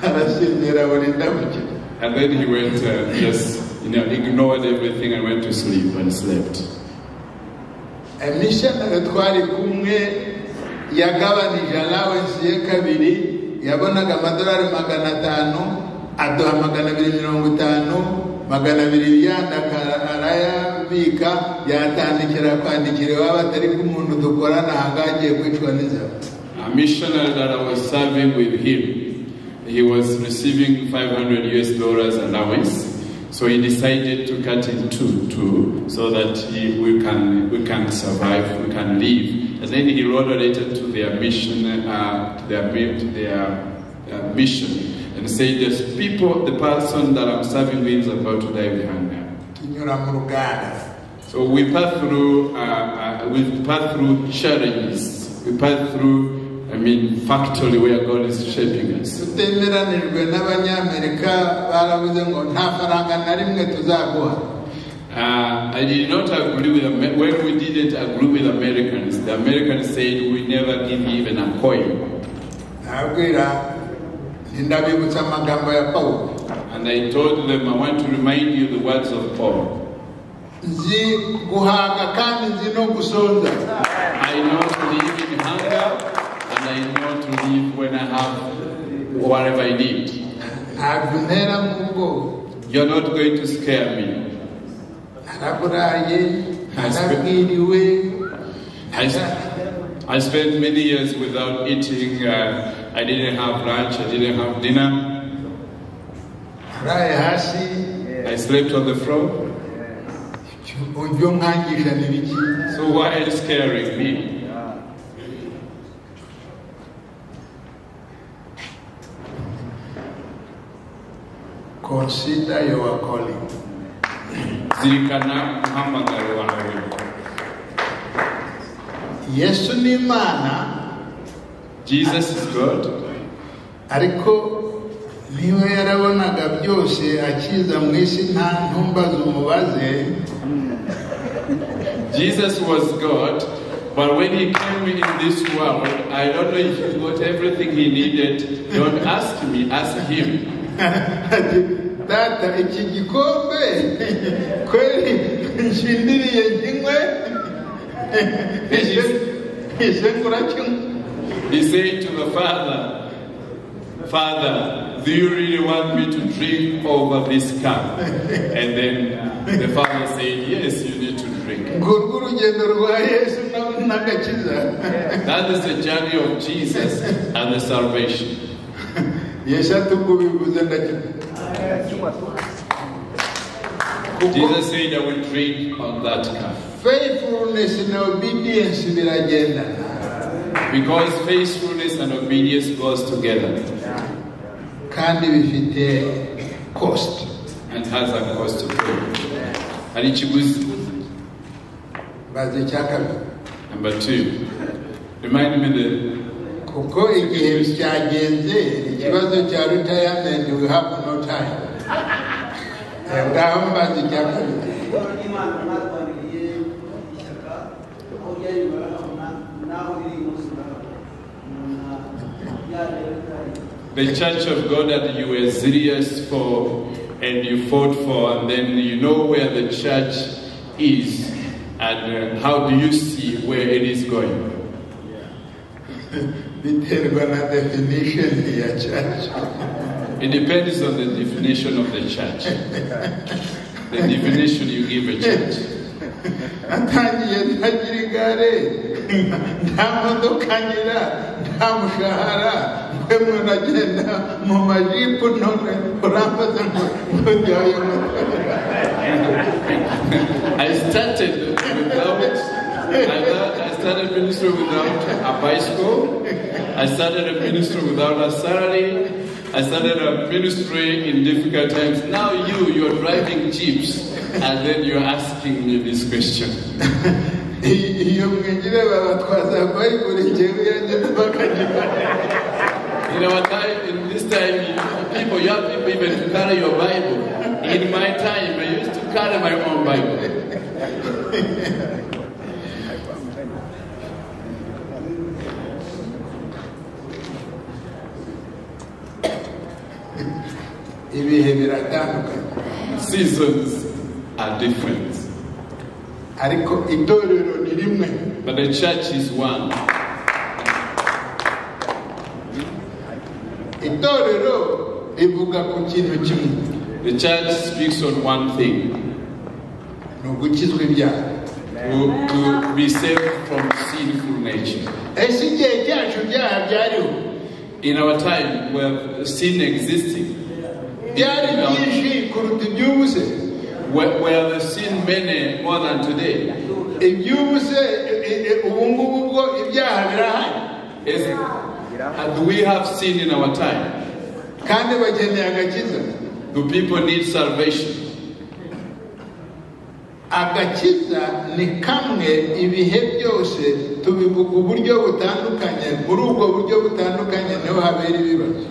arasinzira burinda bucya. And then he went, just ignored everything and went to sleep and slept. Missionary twari kumwe yagabanije allowance ye kabiri, yabonaga amadolari 500 aduha 250, 200 yandi arayabika, yatandikira kwandikira iwabo atari ko umuntu dukorana ahangaha agiye kwicwa n'inzara. A missionary that I was serving with him, he was receiving $500 allowance. So he decided to cut in two, so that we can survive, we can live. And then he wrote a letter to their mission, mission, and said, "There's people, the person that I'm serving with is about to die with hunger." So we pass through, challenges. We pass through, factory where God is shaping us. I did not agree with, when we didn't agree with Americans, the Americans said we never give you even a coin. And I told them, I want to remind you the words of Paul. I know to live in hunger, and I know to live when I have whatever I need. You're not going to scare me. I spent many years without eating. I didn't have lunch, I didn't have dinner. I slept on the floor. So why are you scaring me? Consider your calling. Zirikana umuhamagaro wawe. Yesu ni Imana. Jesus is God. Ariko niba yarabonaga byose akiza mu isi nta ntumbaze umubaze. Jesus was God, but when he came in this world, I don't know if he got everything he needed. Don't ask me, ask him. Data iki gikombe kweli nshindiriye nkinywe. He said to the Father, Father, do you really want me to drink over this cup? And then the Father said, yes, you need to drink. That is the journey of Jesus and the salvation. Jesus said, I will drink on that cup. Faithfulness and obedience. Because faithfulness and obedience goes together. Kandi bifite cost. And has a cost to pay. And ikiguzi. Number 2. Remind me the kuko igihe cyagenze ikibazo cya retirement we have no time. Ngaho mbaze icya kabiri. The Church of God that you were serious for and you fought for, and then you know where the church is, and how do you see where it is going? Definition ya church. It depends on the definition of the church. The definition you give a church. I started without, I started ministry without a bicycle. I started a ministry without a salary. I started a ministry in difficult times. Now you're driving jeeps, and then you're asking me this question. Iyo mwigire babatwaza bayiburi njyewe yanjye bakagifata. In our time, in this time, you have people even to carry your Bible. In my time, I used to carry my own Bible. Ibihe biratandukanye. Seasons are different. Ariko itorero ni rimwe. But the church is one. Itorero rivuga ku kintu kimwe. The church speaks on one thing. Ni ugukizwa ibyaha. To be saved from sinful nature. Ese igihe cyacu ibyaha byariho? In our time where sin existing, byari byinshi kuruta iby'ubu se? Where the sin many more than today. Iby'ubu se ubu ngubu bwo ibyaha birahari? Do we have sin in our time? Kandi bakeneye agakiza. Do people need salvation? Agakiza ni kamwe ibihe byose tubivuga uburyo butandukanye, muri ubwo buryo butandukanye niho habera ibibazo.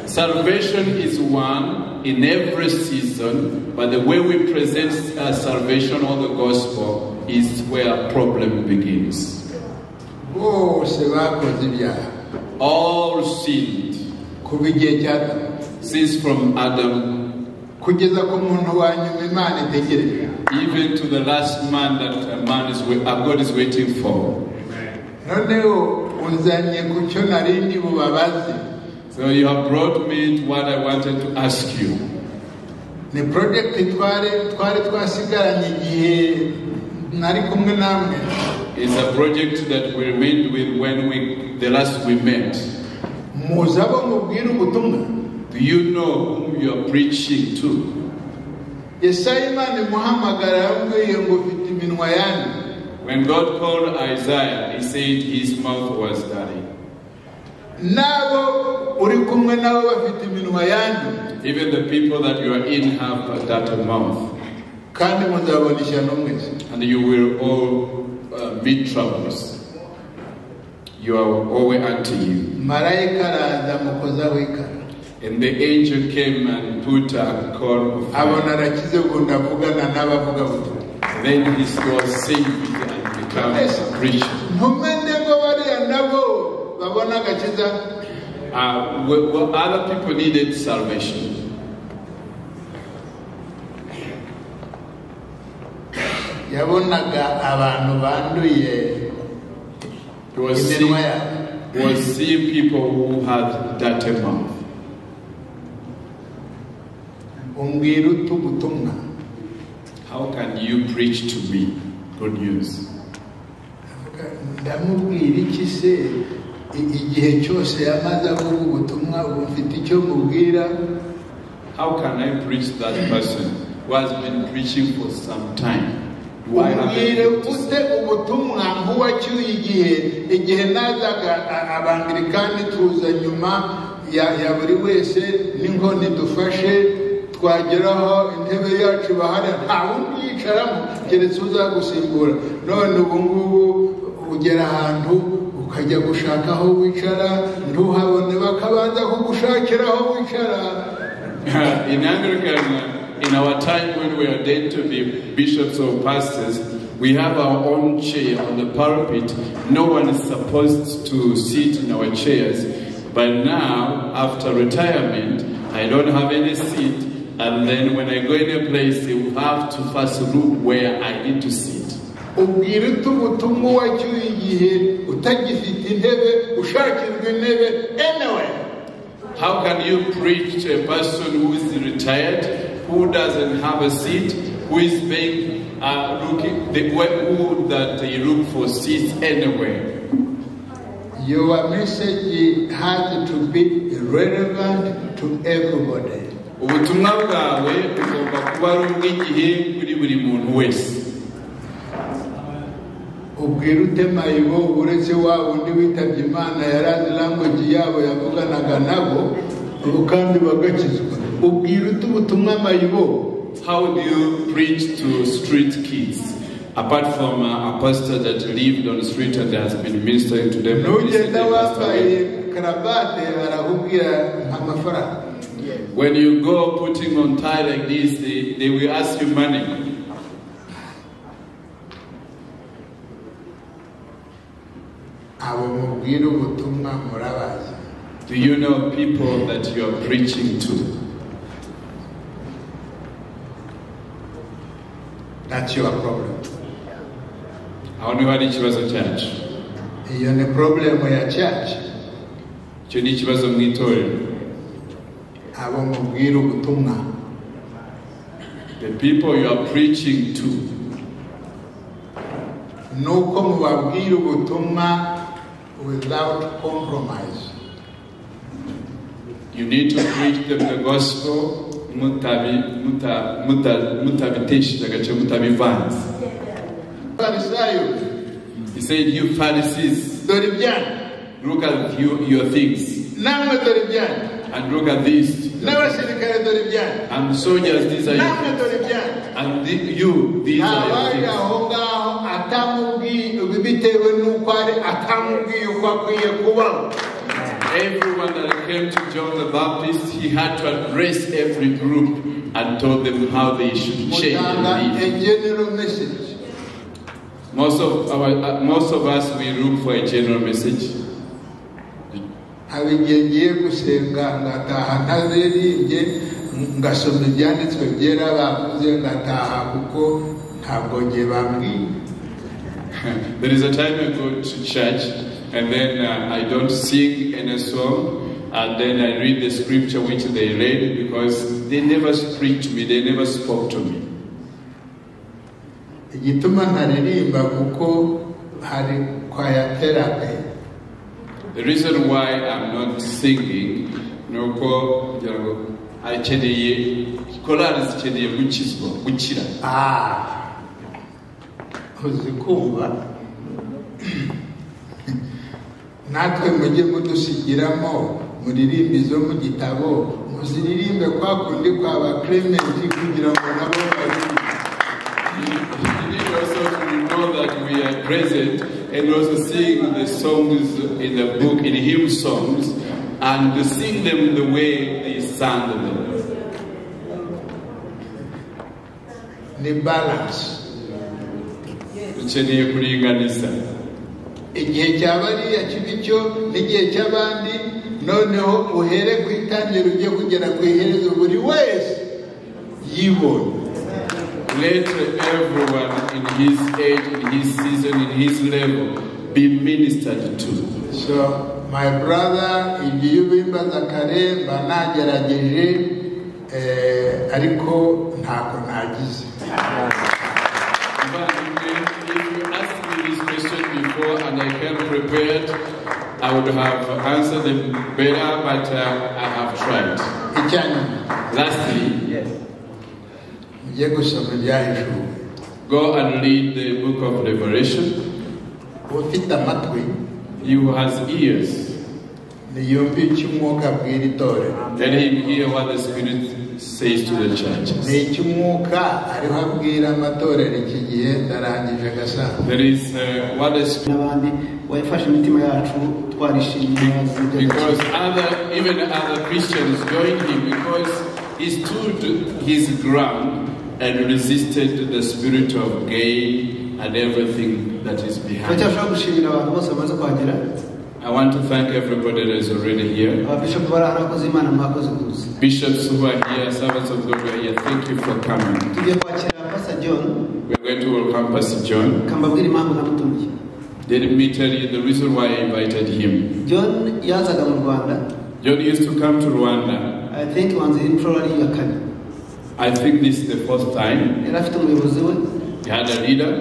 Salvation is one in every season, but the way we present salvation or the gospel is where problem begins. Bose bakoze ibyaha. All sinned. Kuva igihe cya Adamu. Since from Adam kugeza ku muntu wa nyuma Imana itegereje. Even to the last man that man is God is waiting for. Noneho unzanye ku cyo nari ndi bubabaze. So you have brought me to what I wanted to ask you. Ni project twari twasigaranye igihe nari kumwe namwe. It's a project that we remained with when the last we met. Muzi abo mubwira ubutumwa? Do you know whom you are preaching to? Yesaya Imana imuhamagara yamubwiye ngo ufite iminwa yanyu. When God called Isaiah, he said his mouth was dirty. Nabo uri kumwe nabo bafite iminwa yanyu. Even the people that you are in have a dirty mouth. Kandi muzabona ishyano mwese. And you will all meet troubles. You are always unto you. Marayika araza amukozaho ikara. And the angel came and put a coal of fire. Then he was saved and became a preacher. Other people needed salvation. He was seeing people who had dirty mouth. How can you preach to me good news? How can I preach that person who has been preaching for some time? Why twageraho intebe yacu bahari nta wundi yicaramo keretse uzagusimbura. None ubu ngubu ugera ahantu ukajya gushaka aho wicara ntuhabone, bakabanza kugushakira aho wicara. In Anglican, in our time when we are ordained to be bishops or pastors, we have our own chair on the pulpit. No one is supposed to sit in our chairs. But now, after retirement, I don't have any seat. And then when I go in a place, you have to first look where I need to sit. How can you preach to a person who is retired, who doesn't have a seat, who is being looking the way who that they look for seats anywhere? Your message has to be relevant to everybody. Ubutumwa bwawe bugomba kuba ari ubw'igihe kuri buri muntu wese. Ubwira ute mayibo uretse wa wundi witabye Imana yarazi language yabo yavuganaga nabo. Ubu kandi bagakizwa. Ubwira ute ubutumwa mayibo? How do you preach to street kids? Apart from a pastor that lived on the street and has been ministering to them. Nugenda wambaye karabate barakubwira amafaranga. When you go putting on tie like this, they will ask you money. Abo mubwira ubutumwa murabazi. Do you know people that you are preaching to? That's your problem. Aho niho hari ikibazo cyacu. Iyo ni problem ya church. Icyo ni ikibazo mu itorero. Abo mubwira ubutumwa. The people you are preaching to. Nuko mubabwira ubutumwa without compromise. You need to preach them the gospel mutabitesheje agace, mutabivanze. Farisayo. He said, you Pharisees, dore ibyanyu. Look at your things. Namwe dore ibyanyu. And look at this. N'abasirikare dore ibyanyu. And soldiers, these are Namwe you. dore ibyanyu. And you, these are your things. Aho ngaho atamubwiye bitewe n'uko ari atamubwiye uko akwiye kubaho. Everyone that came to John the Baptist, he had to address every group and told them how they should change and live. A general message. Most of us, we look for a general message. Hari igihe ngiye gusenga ngataha ntaririmbye, ngasoma ibyanditswe byera bavuze ngataha kuko ntabwo ngiye bambwiye. There is a time I go to church and then I don't sing any song, and then I read the scripture which they read because they never preached to me, they never spoke to me. Igituma ntaririmba kuko hari choir therapy. The reason why I'm not singing, nuko akeneye korali zikeneye gukizwa, gukira. Uzi kumva natwe mujye mudusigiramo muririmbe izo mu gitabo, muziririmbe kwa kundi kwa ba Clement kugira ngo nabo baririmbe. You need also to know that we are present and also sing the songs in the book, in hymn songs, and to sing them the way they sang them. Ni balance. Dukeneye kuringaniza. Igihe cya bariya kibi cyo n'igihe cy'abandi, noneho uhere ku itangiriro ujye kugera ku iherezo buri wese yibone. Let everyone in his age, in his season, in his level be ministered to. So, my brother, igihe ubimbaza kare mba nagerageje, ariko ntako nagize. If you asked me this question before and I came prepared, I would have answered them better, but I have tried. Lastly, go and read the book of Revelation. He who has ears, let him hear what the Spirit says to the churches. There is what the Spirit, because even other Christians joined him because he stood his ground and resisted the spirit of gain and everything that is behind. I want to thank everybody that is already here. Bishops who are here, servants of God who are here, thank you for coming. We are going to welcome Pastor John. Let me tell you the reason why I invited him. John used to come to Rwanda. I think I think this is the first time. He had a leader.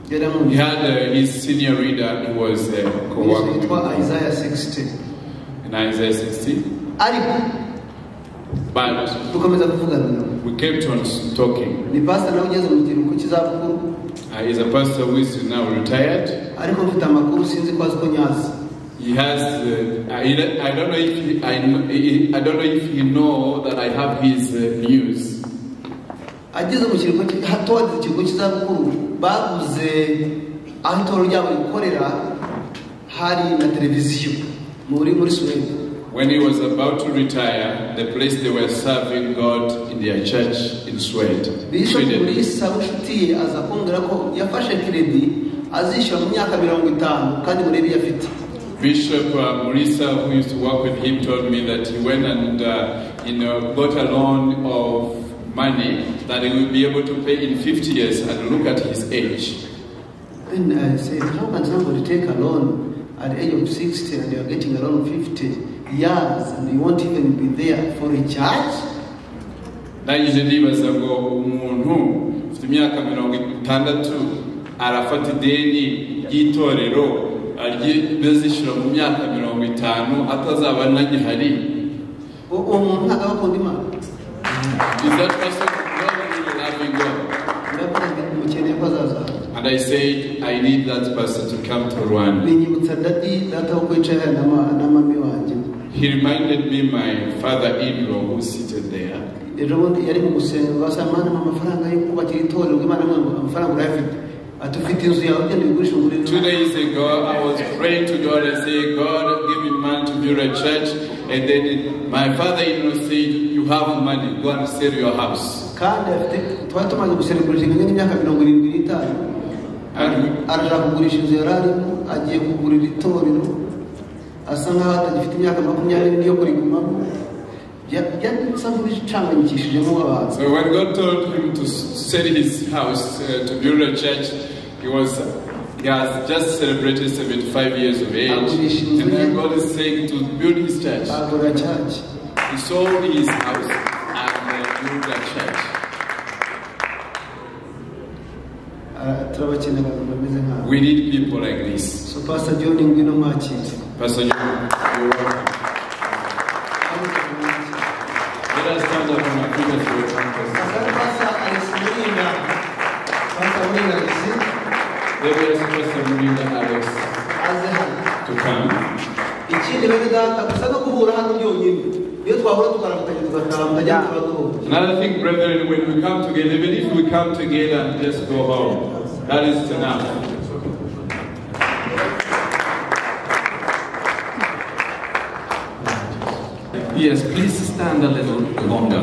He had his senior reader who was co-working Isaiah 60. In Isaiah 60. But we kept on talking. He's a pastor who is now retired. He has. I don't know if he, I don't know if he know that I have his news. Ageze mu kiruhuko hato ageze ikiruhuko cy'izabukuru baguze aho itorero ryabo rikorera hari na televiziyo muri Suwede. When he was about to retire, the place they were serving God in their church in Sweden. Bishop Mulisa w'inshuti ye aza kumbwira ko yafashe kredi azishyura mu myaka 50 kandi murebe iyo afite. Bishop Mulisa, who used to work with him, told me that he went and got a loan of money that he will be able to pay in 50 years, and look at his age. And I said, how can somebody take a loan at the age of 60 and you are getting a loan of 50 years and you won't even be there for a church? Ndangije ndibaza ngo umuntu ufite imyaka 60 arafata ideni ry'itorero azishyura mu myaka 50 atazaba nagihari. Uwo muntu ntabwo aba akunda Imana. Is that person not really loving God? Mukeneye ko azaza. And I said, I need that person to come to Rwanda. Binyibutsa daddy data wo kwicaye na mami wanjye. He reminded me my father-in-law who seated there. Ejo bundi yari mu gusenga asaba Imana amafaranga yo kubakira itorero, Imana imwe amafaranga urayafite. Ati ufite inzu yawe ugenda uyigurishe ugure. 2 days ago, I was praying to God and saying, God, give me money to build a church. And then my father-in-law said, you have money, go and sell your house. Kandi afite twari tumaze guserebura imyaka 75. Arashaka kugurisha inzu yari arimo, agiye kugurira itorero, asa nkaho atagifite imyaka 20 yo kurigumamo. Byasa nk'ibicanganyikishijemo abantu. So when God told him to sell his house to build a church, he has just celebrated 75 years of age, and then God is saying to build his church. He sold his house and built a church. We need people like this. So Pastor John, ngwino mwakire. Pastor John, you're welcome. Let us stand up on our feet as we welcome Pastor. Let me ask Pastor Murinda Alex to come. Another thing, brethren, when we come together, even if we come together and just go home, that is enough. Yes, please stand a little longer.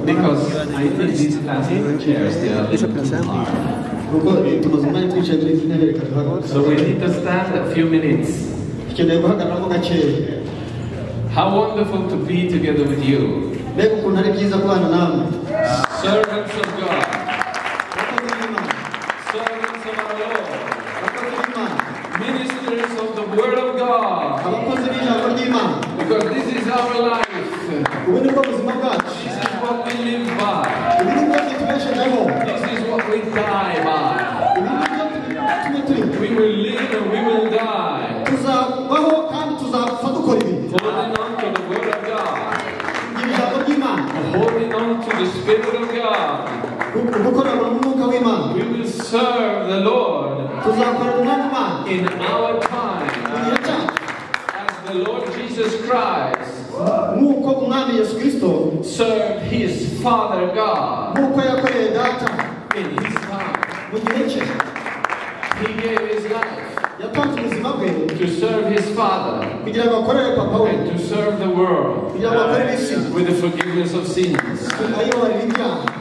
Because I think these plastic chairs, they are a little too hard. So we need to stand a few minutes. How wonderful to be together with you. Servants of God. Servants of our Lord. Ministers of the Word of God. Because this is our life. This is what we live by. This is what we die by. We will live and we will die. Holding on to the Word of God. Holding on to the Spirit of God. We will serve the Lord in our time. As the Lord Jesus Christ served his Father God in his time. He gave his life to serve his Father and to serve the world with the forgiveness of sins.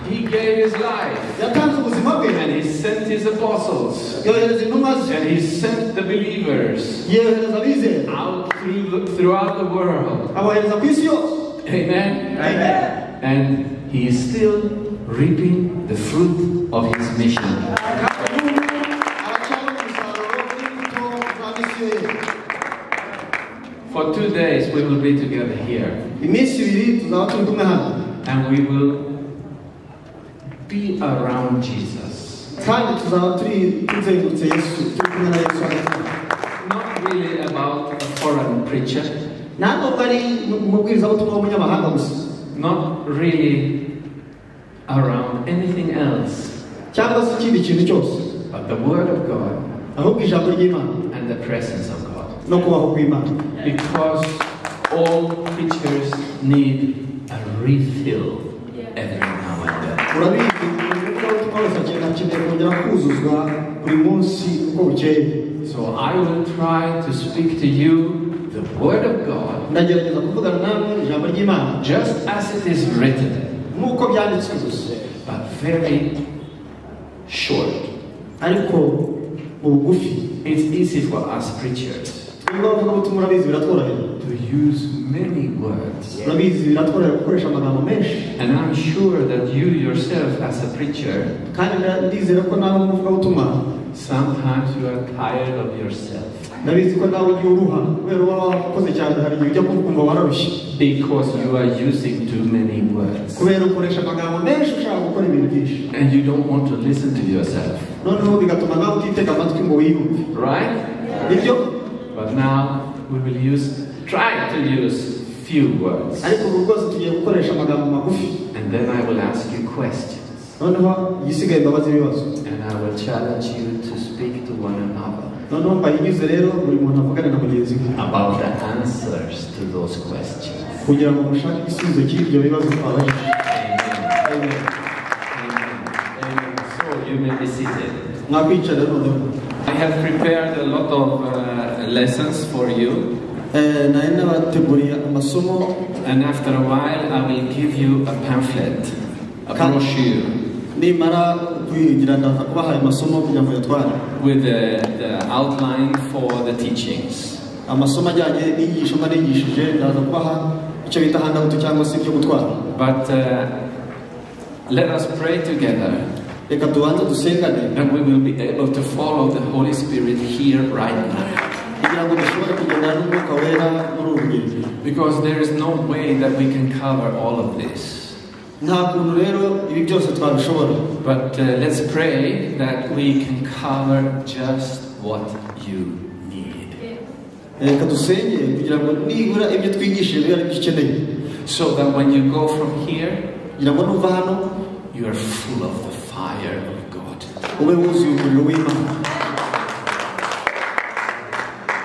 He gave his life and he sent his apostles and he sent the believers out throughout the world. Amen. Amen. And he is still reaping the fruit of his mission. For 2 days we will be together here. And we will be around Jesus. Not really about a foreign preacher. Not really around anything else. But the Word of God and And the presence of God. No kubaho kw'Imana. Because all preachers need a refill every now and then. Urabizi, umuvugabutumwa wese akeneye kongera kuzuzwa buri munsi uko bukeye. So I will try to speak to you the Word of God Ndagerageza kuvugana namwe ijambo ry'Imana just as it is written, nk'uko byanditswe gusa, but very short. Ariko mu bugufi. It's easy for us preachers Twebwe abavugabutumwa urabizi biratworohera to use many words. Urabizi biratworohera gukoresha amagambo menshi. And I'm sure that you yourself as a preacher, Kandi ndizera ko nawe umuvugabutumwa, sometimes you are tired of yourself. Ndabizi ko nawe ujya uruha kubera uba wakoze cyane, hari igihe ujya kumva wararushye. Because you are using too many words. Kubera ukoresha amagambo menshi ushaka gukora ibintu byinshi. And you don't want to listen to yourself. Noneho bigatuma nawe utitega amatwi ngo wiyumve. Right? Nibyo? But now we will try to use few words. Ariko ubu rwose tugiye gukoresha amagambo magufi. And then I will ask you questions. Noneho igisigaye mbabaze ibibazo. And I will challenge you to speak to one another Noneho mbahinyuze rero buri muntu avugane na mugenzi we about the answers to those questions. Kugira ngo mushake igisubizo cy'ibyo bibazo twabajije. Amen. Amen. So you may be seated. Mwakwicara noneho. I have prepared a lot of lessons for you. Nari nabateguriye amasomo. And after a while I will give you a pamphlet, a brochure. Nimara kwigira ndaza kubaha ayo masomo kugira ngo yatware. With the outline for the teachings. Amasomo ajyanye n'inyigisho mba nigishije ndaza kubaha icyo bita handout cyangwa se ibyo gutwara. But let us pray together. Reka tubanze dusengane. That we will be able to follow the Holy Spirit here right now. Kugira ngo dushobore kugendana n'Umwuka Wera muri uru rugendo. Because there is no way that we can cover all of this. Nta kuntu rero ibi byose twabishobora. But let's pray that we can cover just what you need. Reka dusenge kugira ngo nibura ibyo twigishije bibe ari byo ukeneye. So that when you go from here, kugira ngo nuva hano, you are full of the fire of God. Ube wuzuye umuriro w'Imana.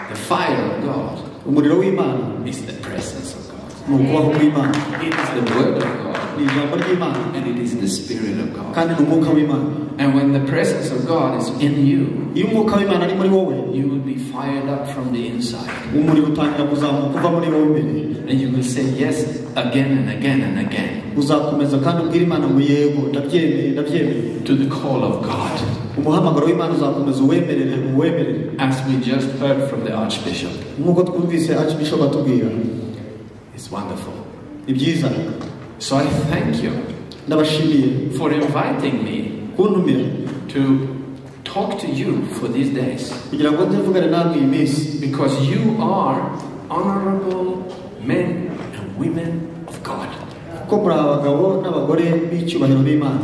The fire of God Umuriro w'Imana is the presence of God. Ni ukubaho kw'Imana. It is the word of God. Ni ijambo ry'Imana. And it is the Spirit of God. Kandi ni umwuka w'Imana. And when the presence of God is in you, Iyo umwuka w'Imana ari muri wowe, you will be fired up from the inside. Umuriro utangira kuzamuka uva muri wowe imbere. And you will say yes again and again and again. Uzakomeza kandi ubwire Imana ngo yego, ndabyemeye, ndabyemeye. To the call of God. Umuhamagaro w'Imana uzakomeza uwemerere, uwemerere. As we just heard from the Archbishop. Nk'uko twumvise Archbishop atubwira. It's wonderful. Ni byiza. So I thank you Ndabashimiye for inviting me kuntumira to talk to you for these days. Kugira ngo nze mvugane namwe iyi minsi. Because you are honorable men and women of God. Kuko muri abagabo n'abagore b'icyubahiro b'Imana.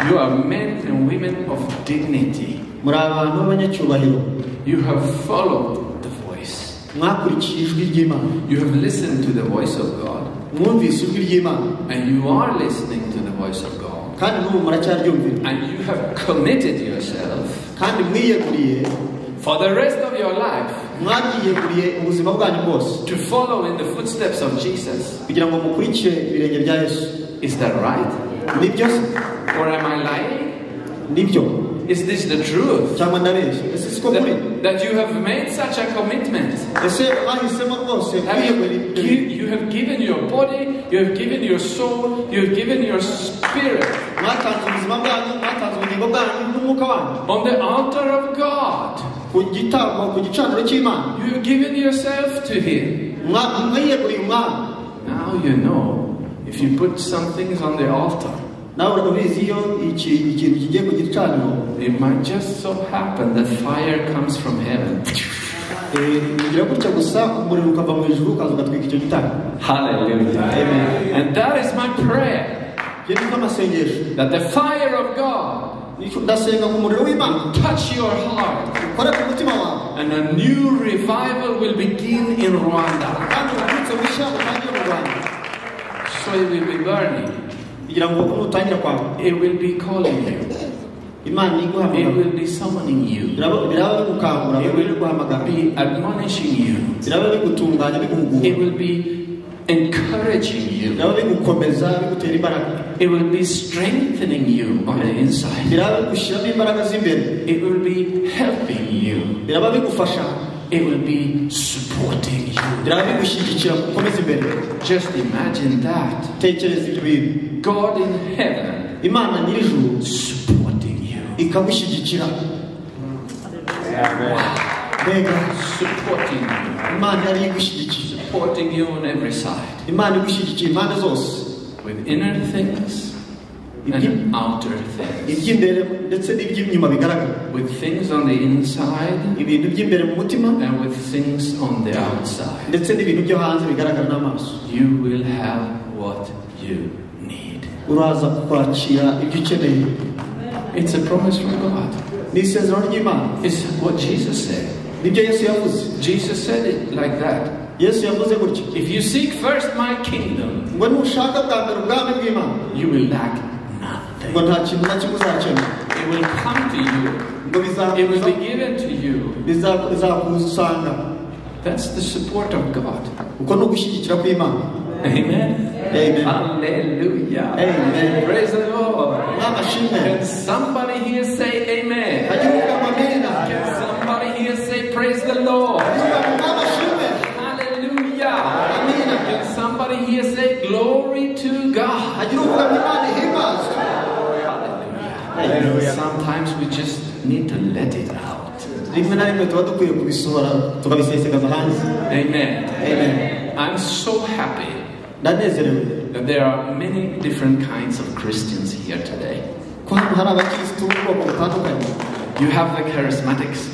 You are men and women of dignity. Muri abantu b'abanyacyubahiro. You have followed the voice. Mwakurikiye ijwi ry'Imana. You have listened to the voice of God. Mwumvise ijwi ry'Imana. And you are listening to the voice of God. Kandi n'ubu muracyaryumvira. And you have committed yourself Kandi mwiyeguriye for the rest of your life Mwabyiyeguriye ubuzima bwanyu bwose to follow in the footsteps of Jesus. Kugira ngo mukurikire ibirenge bya Yesu. Is that right? Nibyo se? Or am I lying? Nibyo. Is this the truth? Cyangwa ndabeshya? Ese siko kuri? That you have made such a commitment. Ese mwahisemo rwose Have you, kwiyegurira ibyo you have given your body, you have given your soul, you have given your spirit Mwatanze ubuzima bwanyu, mwatanze ubugingo bwanyu n'umwuka wanyu. on the altar of God. Ku gitambo, ku gicaniro cy'Imana. You have given yourself to Him. Mwiyeguriye Umwami. Now you know, if you put some things on the altar, Nawe urabizi iyo ikintu kigiye ku gicaniro, it might just so happen that fire comes from heaven. Bigira gutya gusa umuriro ukava mu ijuru ukaza ugatwika icyo gitambo. Hallelujah. Amen. And that is my prayer. Ibyo ni amasengesho. That the fire of God Ndasenga ngo umuriro w'Imana touch your heart. ukore ku mutima wawe. And a new revival will begin in Rwanda. Kandi ububyutse bushya butangire mu Rwanda. So it will be burning. Kugira ngo nutangira kwawe. It will be calling you. Imana It iguhamagara will be summoning you. Biraba bigukangura, It biraba biguhamagara, will be admonishing you. biraba bigutunganya, biguhugura, It will be encouraging you. biraba bigukomeza, bigutera imbaraga, It will be strengthening you on the inside. biraba bigushyiramo imbaraga z'imbere, It will be helping you. biraba bigufasha, It will be supporting you. biraba bigushyigikira ngo ukomeze imbere. Just imagine that. Tekereza ibyo bintu. God in heaven Imana nyir'ijuru supporting you. ikagushyigikira. Mbega Supporting you. Imana yari igushyigikiye, Supporting you on every side. Imana igushyigikiye impande zose, With inner things and outer things. iby'imbere ndetse n'iby'inyuma bigaragara, With things on the inside ibintu by'imbere mu mutima and with things on the outside. ndetse n'ibintu byo hanze bigaragara n'amaso. You will have what you need. Uraza kwakira ibyo ukeneye. It's a promise from God. Ni isezerano ry'Imana. It's what Jesus said. Nibyo Yesu yavuze. Jesus said it like that. Yesu yavuze gutya If you seek first my kingdom, ngo nushaka bwa mbere ubwami bw'Imana, you will lack nothing. ngo nta kintu na kimwe uzakena, It will come to you. ngo It will be given to you. bizakusanga. That's the support of God. Uko ni ugushyigikira kw'Imana. Amen. Amen. Hallelujah. Amen. Praise the Lord. Mwami ashimwe. Can somebody here say amen? Hagire uvuga ngo amena. Can somebody here say praise the Lord? Hagire uvuga ngo Mwami ashimwe. Hallelujah. Amina. Can somebody here say glory to God? Hagire uvuga ngo Imana ihimbazwe. Hallelujah. Sometimes we just need to let it out. Rimwe na rimwe tuba dukwiye kubisohora tukabisesekaza hanze. Amen. Amen. I'm so happy Ndanezerewe that there are many different kinds of Christians here today. ko hano hari abakirisitu b'ubwoko butandukanye. You have the charismatics,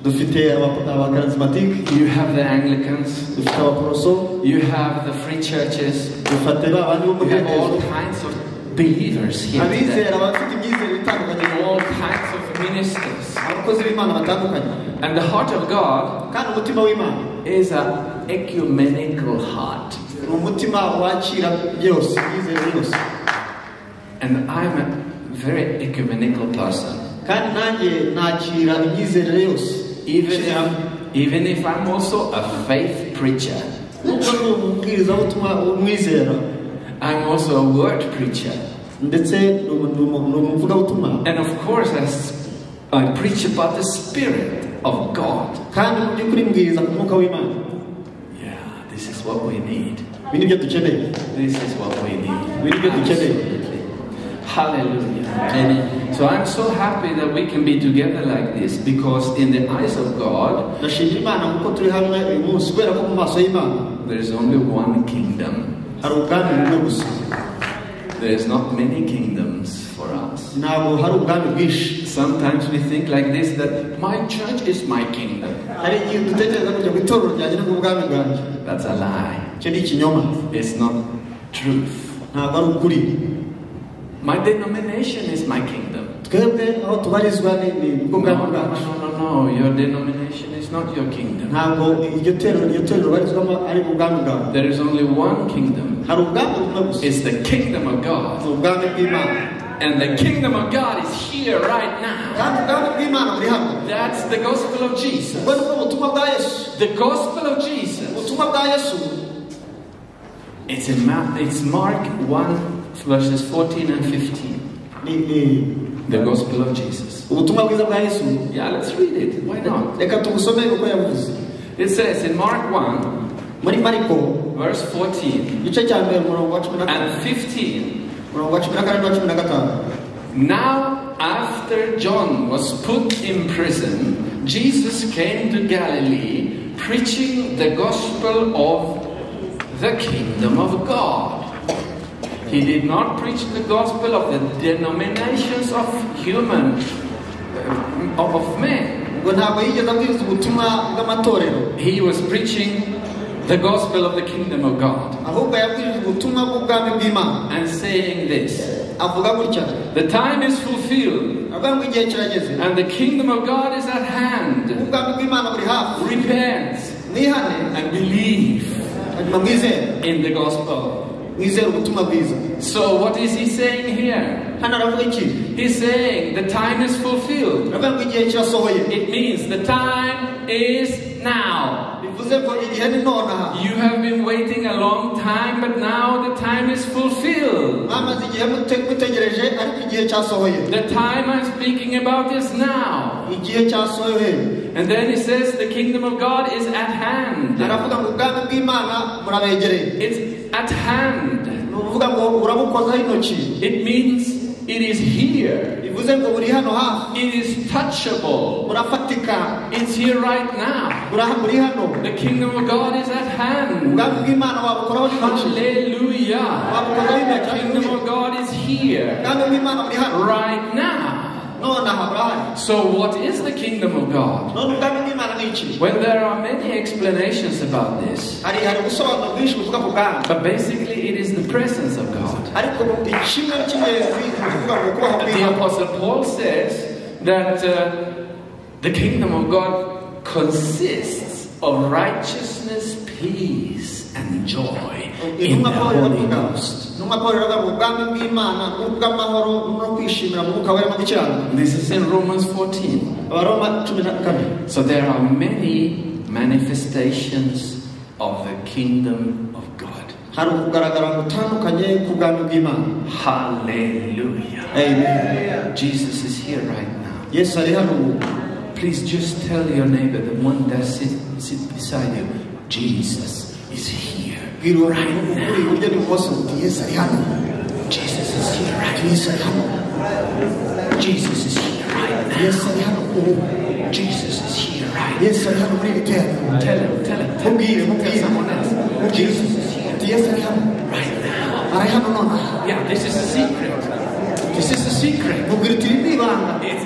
Dufite abakarismatike, you have the Anglicans, dufite abaporoso, you have the free churches, dufite ba bandi you have all b'umudendezo, kinds of believers here today, abizera bafite imyizerere itandukanye, all kinds of ministers. abakozi b'Imana batandukanye. And the heart of God Kandi umutima w'Imana is an ecumenical heart. ni umutima wakira byose, imyizerere yose. And I'm a very ecumenical person. Kandi nanjye nakira imyizerere yose. Even if I'm also a faith preacher, Nubwo ndi umubwirizabutumwa w'umwizera, I'm also a word preacher. ndetse ni umuvugabutumwa. And of course, I preach about the Spirit of God. Kandi mu by'ukuri mbwiriza ku mwuka w'Imana. Yeah, this is what we need. Ibi ni byo dukeneye. This is what we need. Ibi ni byo dukeneye. Absolutely. Hallelujah. Amen. So I'm so happy that we can be together like this, because in the eyes of God, Ndashimira Imana kuko turi hamwe uyu munsi, kubera ko mu maso y'Imana there is only one kingdom. hari ubwami bumwe gusa. There is not many kingdoms for us. Ntabwo hari ubwami bwinshi. Sometimes we think like this, that my church is my kingdom. Hari igihe dutekereza kujya mu itorero ryanjye no mu bwami bwanjye. That's a lie. Icyo ni ikinyoma. It's not truth. Ntabwo ari ukuri. My denomination is my kingdom. Twebwe aho tubarizwa ni ubwo No, bwami no, bwacu. no, no. Your denomination is not your kingdom. Ntabwo iryo torero ubarizwamo ari ubwami bwawe. There is only one kingdom. Hari ubwami bumwe gusa. It's the kingdom of God. Ni ubwami bw'Imana. And the kingdom of God is here right now. Kandi ubwami bw'Imana buri hano. That's the gospel of Jesus. Ubwo ni bwo butumwa bwa Yesu. The gospel of Jesus. Ubutumwa bwa Yesu. It's in it's Mark 1 verses 14 and 15. The gospel of Jesus. Ubutumwa bwiza bwa Yesu. Yeah, let's read it. Why not? Reka tubusome uko yavuze. It says in Mark 1, Muri Mariko, verse 14 igice cya mbere umurongo wa 14 and 15. Umurongo wa 14 na 15. Now, after John was put in prison, Jesus came to Galilee, preaching the gospel of the kingdom of God. He did not preach the gospel of the denominations of human, of men. Ngo ntabwo yigeze abwiriza ubutumwa bw'amatorero. He was preaching the gospel of the kingdom of God. Ahubwo yabwirije ubutumwa bw'ubwami bw'Imana. And saying this, Avuga gutya. The time is fulfilled, Avuga ngo igihe kirageze. and the kingdom of God is at hand. Ubwami bw'Imana buri hafi. Repent Mwihane and believe hanyuma mwizere. in the gospel. Mwizere ubutumwa bwiza. So what is he saying here? Hano aravuga iki? He's saying the time is fulfilled. Aravuga ngo igihe kirasohoye. It means the time is now. Bivuze ngo igihe ni nonaha. You have been waiting a long time, but now the time is fulfilled. Mwamaze igihe mutegereje ariko igihe cyasohoye. The time I'm speaking about is now. Igihe cyasohoye. And then he says the kingdom of God is at hand. Aravuga ngo ubwami bw'Imana burabegereye. It's at hand. Ni ukuvuga ngo urabukozaho intoki. It means it is here. Bivuze ngo buri hano hafi. It is touchable. Burafatika. It's here right now. Buri hano. The kingdom of God is at hand. Ubwami bw'Imana wabukoraho intoki. Hallelujah. Wabukozaho The intoki. kingdom of God is here Ubwami bw'Imana buri hano. right now. Nonaha burahari. So what is the kingdom of God? None ubwami bw'Imana ni iki? Well, there are many explanations about this. Hari ubusobanuro bwinshi buvuga ku bwami. But basically it is the presence of God. Ariko ikimwe cy'ingenzi ni ukuvuga ngo kubaho The kw'Imana. Apostle Paul says that the kingdom of God consists of righteousness, peace, and joy in the Intumwa Paul Holy iravuga, Ghost. intumwa Paul iravuga ngo ubwami bw'Imana ni ubw'amahoro no kwishimira mu Mwuka Wera no gukiranuka. This is in Romans 14. Abaroma 14. So there are many manifestations of the kingdom of God. Hari ukugaragara gutandukanye k'ubwami bw'Imana. Hallelujah. Amen. Jesus is here right now. Yesu ari hano ubu. Please just tell your neighbor, the one that sit beside you, Jesus is here Bwira uwo right uri now. iburyo n'ibumoso uti Yesu ari hano. Jesus is here right Yesu ari hano. now. Jesus is here right now. Yesu ari hano ubu. Jesus is here right now. Yesu ari hano muri iri teraniro. Tell him, tell him, tell Mubwire, him. Tell mubwire. someone else. Mubwire. Jesus is here Uti Yesu ari hano. right now. Ari hano nonaha. Yeah, this is a secret. This is a secret. Mubwire uti iri ni ibanga. It's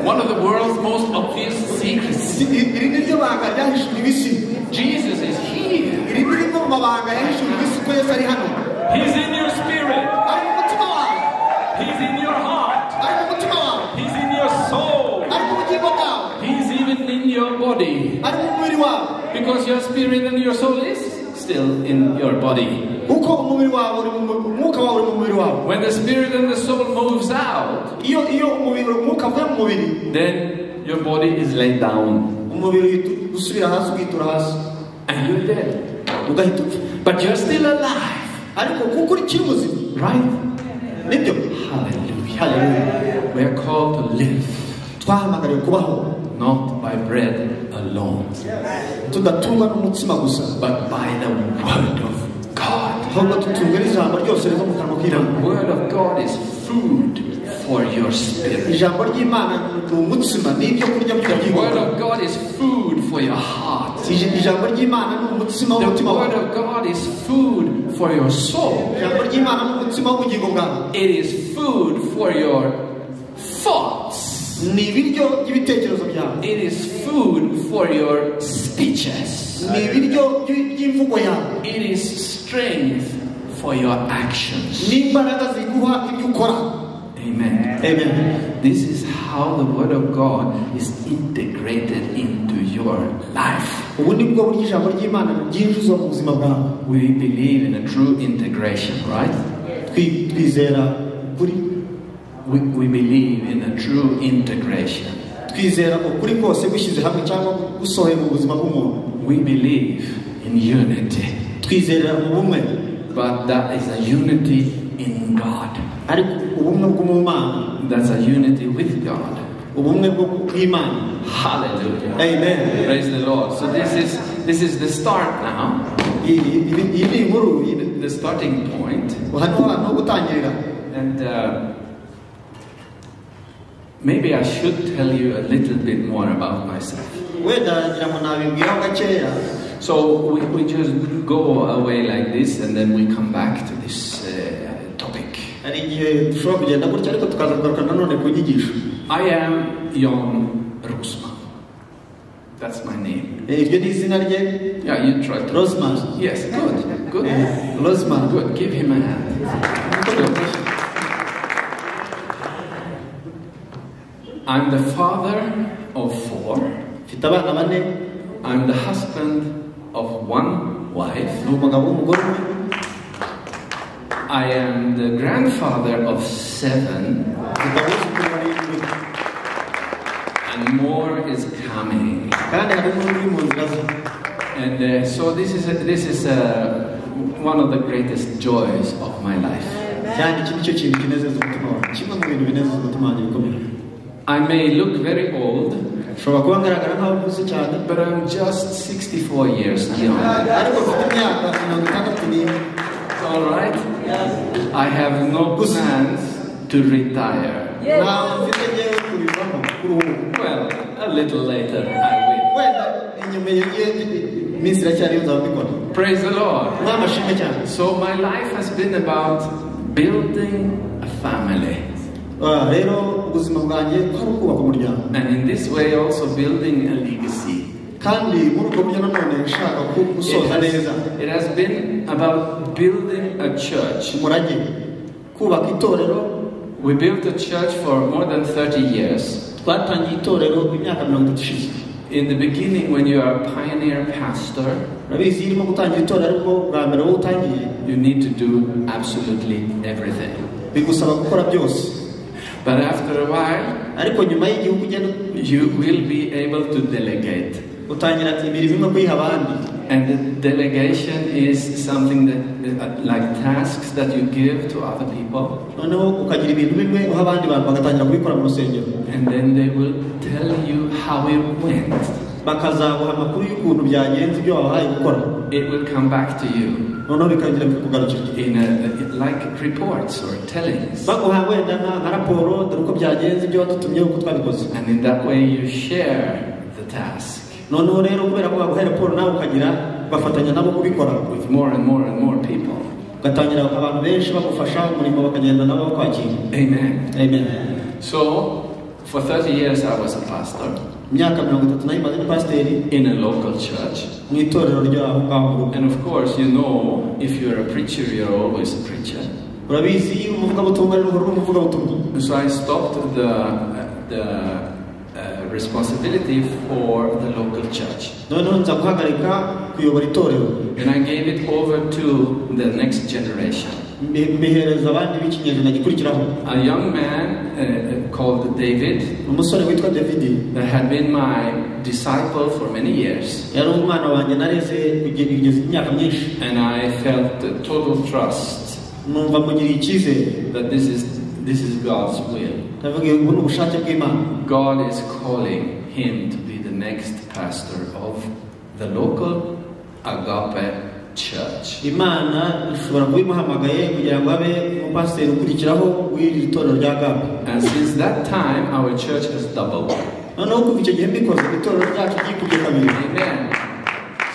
one of the world's most obvious secrets. Iri ni ryo banga ryahishuriwe isi. Jesus is here. Iri ni rimwe mu mabanga yahishuriwe isi ko Yesu ari hano. He's in your spirit. Ari mu mutima wawe. He's in your heart. Ari mu mutima wawe. He's in your soul. Ari mu bugingo bwawe. He's even in your body. Ari mu mubiri wawe. Because your spirit and your soul is still in your body. Kuko umubiri wawe uri mu umwuka wawe uri mu mubiri wawe. When the spirit and the soul moves out, Iyo umubiri umwuka avuye mu mubiri, then your body is laid down umubiri uhita usubira hasi ukitura hasi and you're dead. ugahita upfa. But you're still alive, Ariko kuko ukiri muzima, right? nibyo. Hallelujah. Hallelujah. We are called to live, Twahamagariwe kubaho not by bread alone, tudatungwa n'umutsima gusa, but by the word of God. ahubwo tutungwa n'ijambo ryose riva mu kanwa The k'Imana. word of God is food for your spirit. Ijambo ry'Imana ni umutsima, ni ibyo kurya The by'ubugingo. word of God is food for your heart. Ijambo ry'Imana ni umutsima The w'umutima word wawe. of God is food for your soul. Ijambo ry'Imana ni umutsima w'ubugingo bwawe. It is food for your thoughts. Ni ibiryo by'ibitekerezo byawe. It is food for your speeches. Ni ibiryo by'imvugo yawe. It is strength for your actions. Ni imbaraga ziguha ibyo ukora. Amen. Amen. This is how the word of God is integrated into your life. Ubu ni bwo buryo ijambo ry'Imana ryinjizwa mu buzima bwawe. We believe in a true integration, right? Twizera ukuri. We believe in a true integration. Twizera ukuri kose gushyize hamwe cyangwa gusohoye mu buzima bw'umuntu. We believe in unity. Twizera mu bumwe. But that is a unity in God. Ariko ubumwe bw'Imana. That's a unity with God. Ubumwe bw'Imana. Hallelujah. Amen. Praise the Lord. So this is the start now. Iyi ni inkuru. The starting point. Hano hantu ho gutangirira. And maybe I should tell you a little bit more about myself. Wenda ngira ngo nabibwiraho gakeya. So we just go away like this and then we come back to this topic. Hari igihe dushobora kugenda gutya ariko tukaza kugaruka nanone ku nyigisho. I am Jan Rosman. That's my name. Iryo ni izina rye. Yeah, you try to. Rosman. Yes, good, good. Rosman. Good, give him a hand. Good. I'm the father of 4. Mfite abana bane. I'm the husband of 1 wife. Ni umugabo w'umugore umwe. I am the grandfather of 7. Mfite abuzukuru 7. And more is coming. Kandi hari n'undi uri mu nzira ze. And so this is one of the greatest joys of my life. Kandi iki nicyo kintu kinezeza umutima wanjye. Kimwe mu bintu binezeza umutima wanjye bikomeye. I may look very old, Nshobora kuba ngaragara nkaho nkuze cyane, but I'm just 64 years young. Ariko mfite imyaka 64. All right? I have no plans to retire. Ntabwo mfite njyewe kubivamo kuruhuka. Well, a little later I will. Wenda inyuma y'iminsi iracyariyo nzaba mbikora. Praise the Lord. Umwami ashimwe cyane. So my life has been about building a family. Rero ubuzima bwanjye kwari ukubaka umuryango. And in this way also building a legacy. Kandi muri ubwo buryo nanone nshaka gusoza neza. It has been about building a church. Umurage. Kubaka itorero. We built a church for more than 30 years. Twatangiye itorero imyaka 30 ishize. In the beginning, when you are a pioneer pastor, Urabizi iyo urimo gutangira itorero ariko bwa mbere wowe utangiye, you need to do absolutely everything. Bigusaba gukora byose. But after a while, ariko nyuma y'igihe ugenda, you will be able to delegate. Utangira imirimo imwe kuyiha abandi. And the delegation is something that, like tasks that you give to other people. Noneho ukagira ibintu bimwe uha abandi bantu bagatangira kubikora mu rusengero. And then they will tell you how it went. Bakazaguha amakuru y'ukuntu byagenze ibyo wabahaye gukora. It will come back to you. Noneho bikagira bikugarukira. In a, like reports or tellings. Baguha wenda nka raporo dore uko byagenze ibyo wadutumye uko twabikoze. And in that way you share the task. Noneho rero kubera ko baguha raporo nawe ukagira bafatanya nabo kubikora. With more and more and more people. Ugatangira abantu benshi bagufasha umurimo bakagenda nabo bakwakira. Amen. Amen. So for 30 years I was a pastor. Imyaka 30 nayimaze ni pasiteri. In a local church. Mu itorero ry'aho ngaho mu rugo. And of course, you know, if you're a preacher, you're always a preacher. Urabizi iyo umuvugabutumwa rero uhora uri umuvugabutumwa. So I stopped the responsibility for the local church. Noneho nza guhagarika kuyobora itorero. And I gave it over to the next generation. Mbihereza abandi b'ikinyejana gikurikiraho. A young man called David. Umusore witwa David. That had been my disciple for many years. Yari umwana wanjye nareze kugeza imyaka myinshi. And I felt total trust. Numva mugiriye icyizere. That this is God's will. Ndavuga ngo ni ubushake bw'Imana. God is calling him to be the next pastor of the local Agape Church. Imana ishobora kuba imuhamagaye kugira ngo abe umupasiteri ukurikiraho w'iri torero rya Agape. And since that time our church has doubled. Noneho kuva icyo gihe mbikoze itorero ryacu ryikubye kabiri. Amen.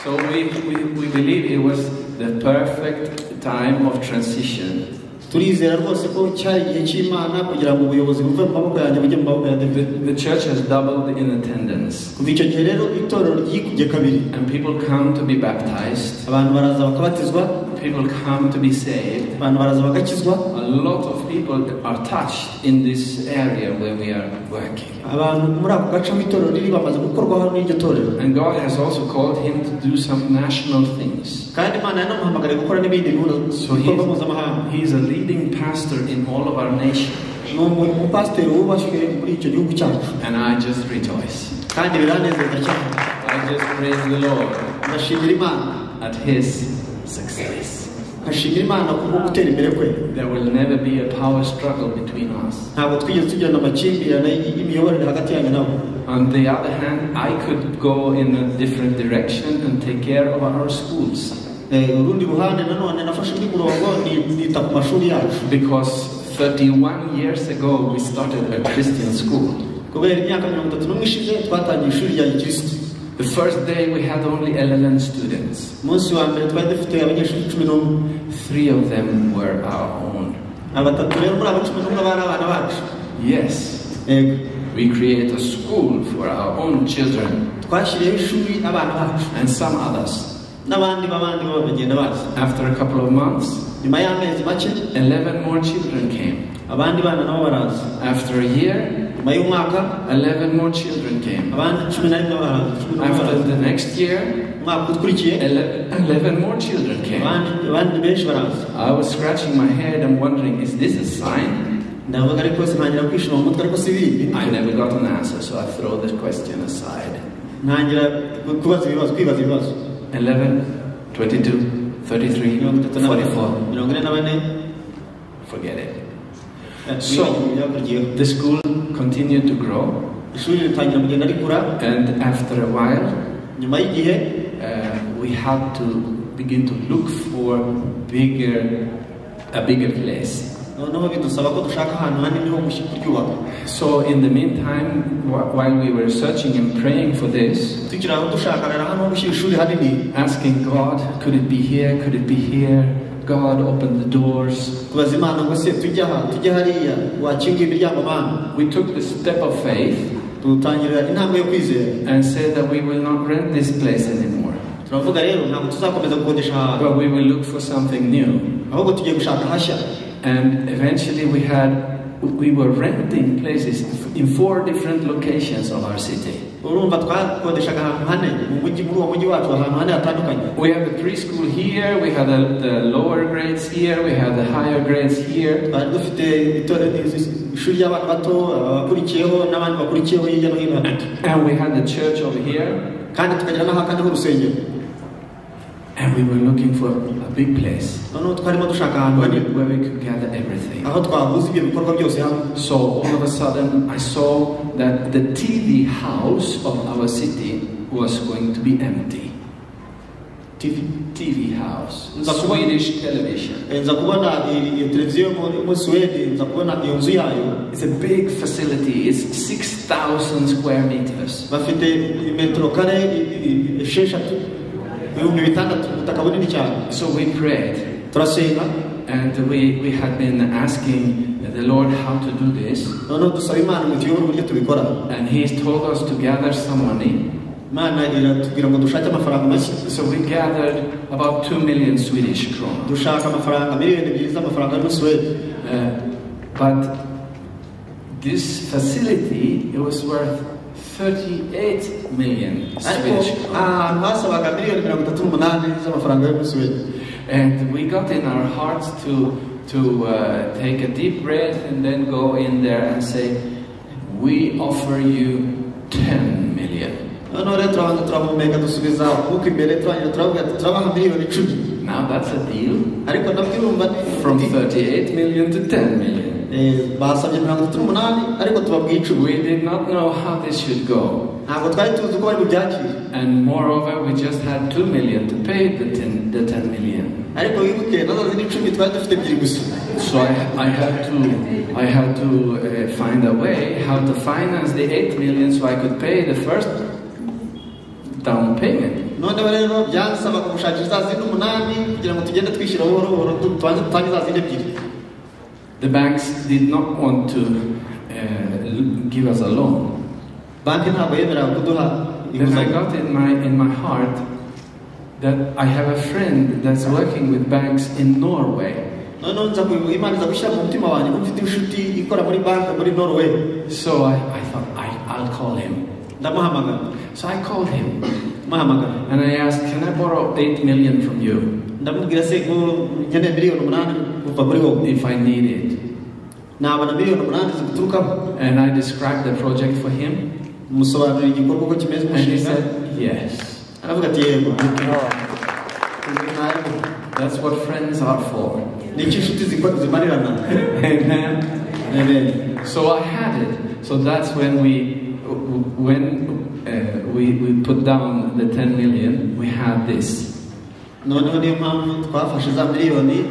So we believe it was the perfect time of transition. Turizera rwose ko cyari igihe cy'Imana kugira ngo ubuyobozi buve mu maboko yanjye bujye mu maboko ya David. The church has doubled in attendance. Kuva icyo gihe rero itorero ryikubye kabiri. And people come to be baptized. Abantu baraza bakabatizwa. People come to be saved. Abantu baraza bagakizwa. A lot of people are touched in this area where we are working. Abantu muri ako gace aho itorero riri bamaze gukorwaho n'iryo torero. And God has also called him to do some national things. Kandi Imana yanamuhamagariye gukora n'ibindi bikorwa mpuzamahanga. He's a leading pastor in all of our nation. Ni umupasiteri wubashywe muri icyo gihugu cyacu. And I just rejoice. Kandi biranezeza cyane. I just praise the Lord. Ndashimira Imana. At his success. Nkashimira Imana kubwo gutera imbere kwe. There will never be a power struggle between us. Ntabwo twigeze tugirana amakimbirane y'imiyoborere hagati yanyu nabo. On the other hand, I could go in a different direction and take care of our schools. Urundi ruhande nanone nafashe undi murongo nita ku mashuri yacu. Because 31 years ago we started a Christian school. Kubera imyaka 31 ishize twatangiye ishuri rya Gikristo. The first day we had only 11 students. Umunsi wa mbere twari dufite abanyeshuri 11. 3 of them were our own. Abatatu rero muri abo 11 bari abana bacu. Yes. We create a school for our own children. Twashyiriyeho ishuri abana bacu. And some others. N'abandi b'abandi bo bagenda baza. After a couple of months, Nyuma y'amezi make, 11 more children came. Abandi bana nabo baraza. After a year, Nyuma y'umwaka, 11 more children came. Abandi 11 baraza, 11 After baraza. the next year, Umwaka ukurikiye, 11 more children came. Abandi benshi baraza. I was scratching my head and wondering, is this a sign? Ndavuga ariko sintangira kwishima mu mutwe ariko si bibi. I never got an answer, so I throw this question aside. Ntangira kubaza ibibazo, kwibaza ibibazo. 11, 22, 33, 34, 44. 44. Forget it. So, So, the school continued to grow, ishuri ritangira kugenda rikura. And after a while, Nyuma y'igihe, we had to begin to look for a bigger place. Noneho bidusaba ko dushaka ahantu hanini ho kuryubaka. So in the meantime, while we were searching and praying for this, Tukiri aho dushakana ahantu ho gushyira ishuri hanini, asking God, could it be here? Could it be here? God, open the doors. Tubaza Imana ngo se tujye aha tujye hariya wakinga imiryango Mana. We took the step of faith Dutangirira intambwe yo kwizera and said that we will not rent this place anymore, turavuga rero ntabwo tuzakomeza gukodesha aha hantu but we will look for something new. Ahubwo tugiye gushaka hashya. And eventually we were renting places in 4 different locations of our city. Urumva twakodeshaga ahantu hane mu mujyi muri uwo mujyi wacu ahantu hane hatandukanye. We had the preschool here, we had the lower grades here, we had the higher grades here. Twari dufite ishuri ry'abana bato abakurikiyeho n'abandi bakurikiyeho hirya no hino hatatu. And we had the church over here. Kandi tukagira n'ahakandi h'urusengero. And we were looking for a big place Noneho twarimo dushaka ahantu hanini where we could gather everything. Aho twahuza ibyo bikorwa byose hamwe. So all of a sudden I saw that the TV house of our city was going to be empty. TV house, Swedish television. Nza kubona iyo televiziyo muri Sweden, nza kubona iyo nzu yayo. It's a big facility. It's 6,000 square meters. Bafite metero kare esheshatu, ibihumbi bitandatu, ubutaka bunini cyane. So we prayed. Turasenga. And we had been asking the Lord how to do this. Noneho dusaba Imana ngo ituyobore uburyo tubikora. And He told us to gather some money. Imana iratubwira ngo dushake amafaranga make. So we gathered about 2 million Swedish kronor. Dushaka amafaranga miliyoni ebyiri z'amafaranga yo muri Sweden. But this facility, it was worth 38 million Ariko Swedish kronor. Ahantu hasabaga miliyoni mirongo itatu n'umunani z'amafaranga yo muri Sweden. And we got in our hearts to take a deep breath and then go in there and say, we offer you 10 million. Noneho rero turabanza turahumeka dusubiza umwuka imbere turangira turavuga ati turabaha miliyoni icumi. Now that's a deal. Ariko nabwo urumva ni From 38 million to 10 million. Basabye mirongo itatu n'umunani ariko tubabwiye icumi. We did not know how this should go. Ntabwo twari tuzi uko bari bubyakire. And moreover, we just had 2 million to pay the 10 million. Ariko wibuke nazo zindi icumi twari dufite ebyiri gusa. So I had to find a way how to finance the 8 million so I could pay the first down payment. Noneho rero byansabaga gushakisha za zindi umunani kugira ngo tugende twishyura buhoro buhoro tubanze dutange za zindi ebyiri. The banks did not want to give us a loan. Banki ntabwo yemeraga kuduha Then I inguzanyo. got in my heart that I have a friend that's working with banks in Norway. Noneho nza kubivuga, Imana iza gushyira mu mutima wanjye ko mfite inshuti ikora muri banki muri Norway. So I thought I'll call him. Ndamuhamagara. So I called him. Muhamagara. And I asked, can I borrow 8 million from you? Ndamubwira se ngo nkeneye miliyoni umunani kuva muri wowe. If I need it. Nabona miliyoni umunani ziguturukaho. And I described the project for him. Musobanurira igikorwa uko kimeze And he umushinga. said, yes. Aravuga ati yego. That's what friends are for. Nicyo inshuti zimarirana. Amen. Amen. So I had it. So that's when we put down the 10 million, we had this. Noneho niyo mpamvu twafashe za miliyoni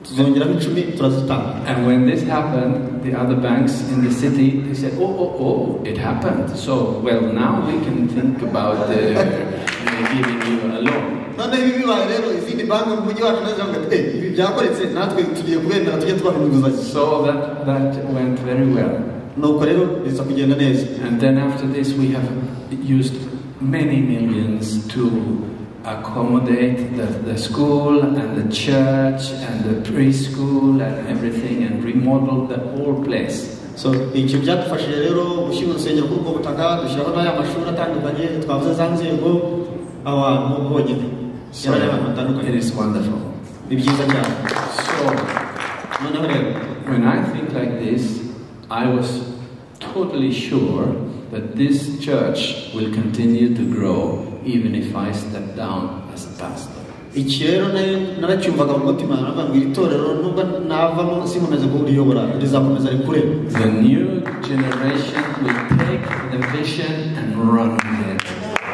tuzongeraho icumi turazitanga. And when this happened, the other banks in the city, they said, oh, oh, oh, it happened. So, well, now we can think about giving you a loan. Noneho ibi bibaye rero izindi banki mu mujyi wacu nazo ziravuga ati, ibi byakoretse natwe tugiye kubemera tujye tubaha inguzanyo. So that went very well. Nuko rero biza kugenda neza. And then after this we have used many millions to accommodate the school and the church and the preschool and everything and remodel the whole place. So ibyo byadufashije rero gushyira urusengero kuri ubwo butaka, dushyiraho n'aya mashuri atandukanye twavuze, za nzego, abantu bonyine. So yari abantu batandukanye. It is wonderful. Ni byiza cyane. So noneho rero, when I think like this, I was totally sure that this church will continue to grow even if I step down as a pastor. Iki rero naracyumvaga mu mutima, naravuga ngo iri torero nubwo navamo sinkomeze kuriyobora, rizakomeza rikure. The new generation will take the vision and run with it.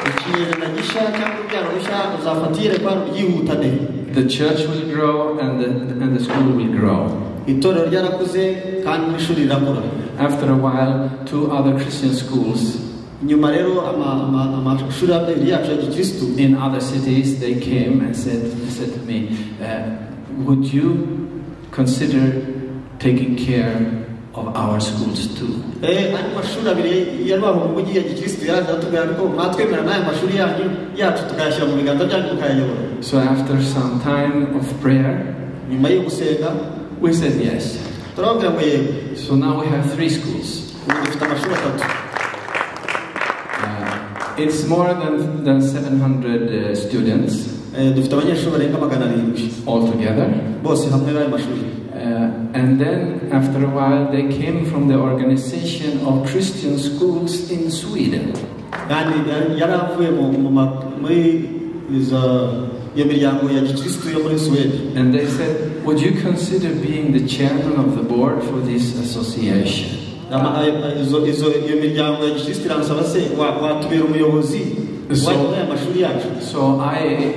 Ikinyejana gishya cyangwa urubyaro rushya ruzafata iyerekwa ruryihutane. The church will grow and the school will grow. Itorero ryarakuze kandi n'ishuri rirakura. After a while, two other Christian schools nyuma rero amashuri abiri yacu ya gikirisitu in other cities, they came and said to me, "Would you consider taking care of our schools too?" Andi mashuri abiri yari aho mu mujyi ya gikirisitu yaraje aratubwira, ariko mwatwemera n'aya mashuri yanyu yacu tukayashyira mu biganza byanyu mukayayobora? So after some time of prayer, nyuma yo gusenga, we said yes. Turababwira ngo yego. So now we have three schools. Ubu dufite amashuri atatu. It's more than 700 students Dufite abanyeshuri barenga 700 altogether. Bose hamwe b'ayo mashuri. And then after a while they came from the organization of Christian schools in Sweden. Kandi yari avuye muri izo iyo miryango ya gikirisitu yo muri Suwede. And they said, "Would you consider being the chairman of the board for this association?" Iyo miryango ya gikirisitu iransaba, se watubera umuyobozi w'aya mashuri yacu? So I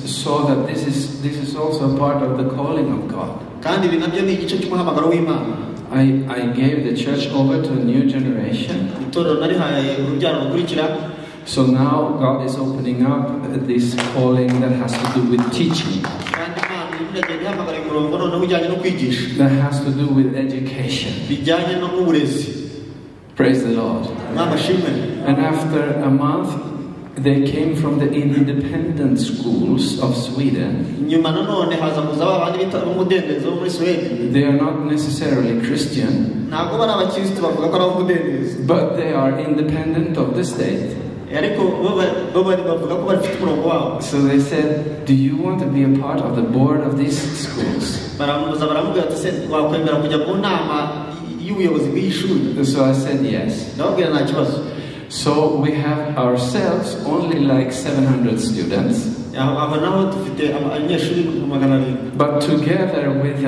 saw that this is also part of the calling of God. Kandi ibi nabyo ni igice cy'umuhamagaro w'Imana. I gave the church over to a new generation. Itorero narihaye urubyaro rukurikira. So now God is opening up this calling that has to do with teaching, kandi Imana irimo iragenda ihamagara umurongo noneho ujyanye no kwigisha, that has to do with education. Bijyanye no n'uburezi. Praise the Lord. Umwami ashimwe. And after a month, they came from the independent schools of Sweden. Nyuma nanone haza kuza ba bandi bita b'umudendezo bo muri Suwede. They are not necessarily Christian, ntabwo bari abakirisitu, bavuga ko ari ab'umudendezo, but they are independent of the state. Ariko bo bavuga ko bafite umurongo wabo. So they said, "Do you want to be a part of the board of these schools?" Baramubaza, baramubwira ati, se wakwemera kujya mu nama y'ubuyobozi bw'iyi shuri? So I said yes. Ndababwira nta kibazo. So we have ourselves only like 700 students, aho naho dufite abanyeshuri 700, but together with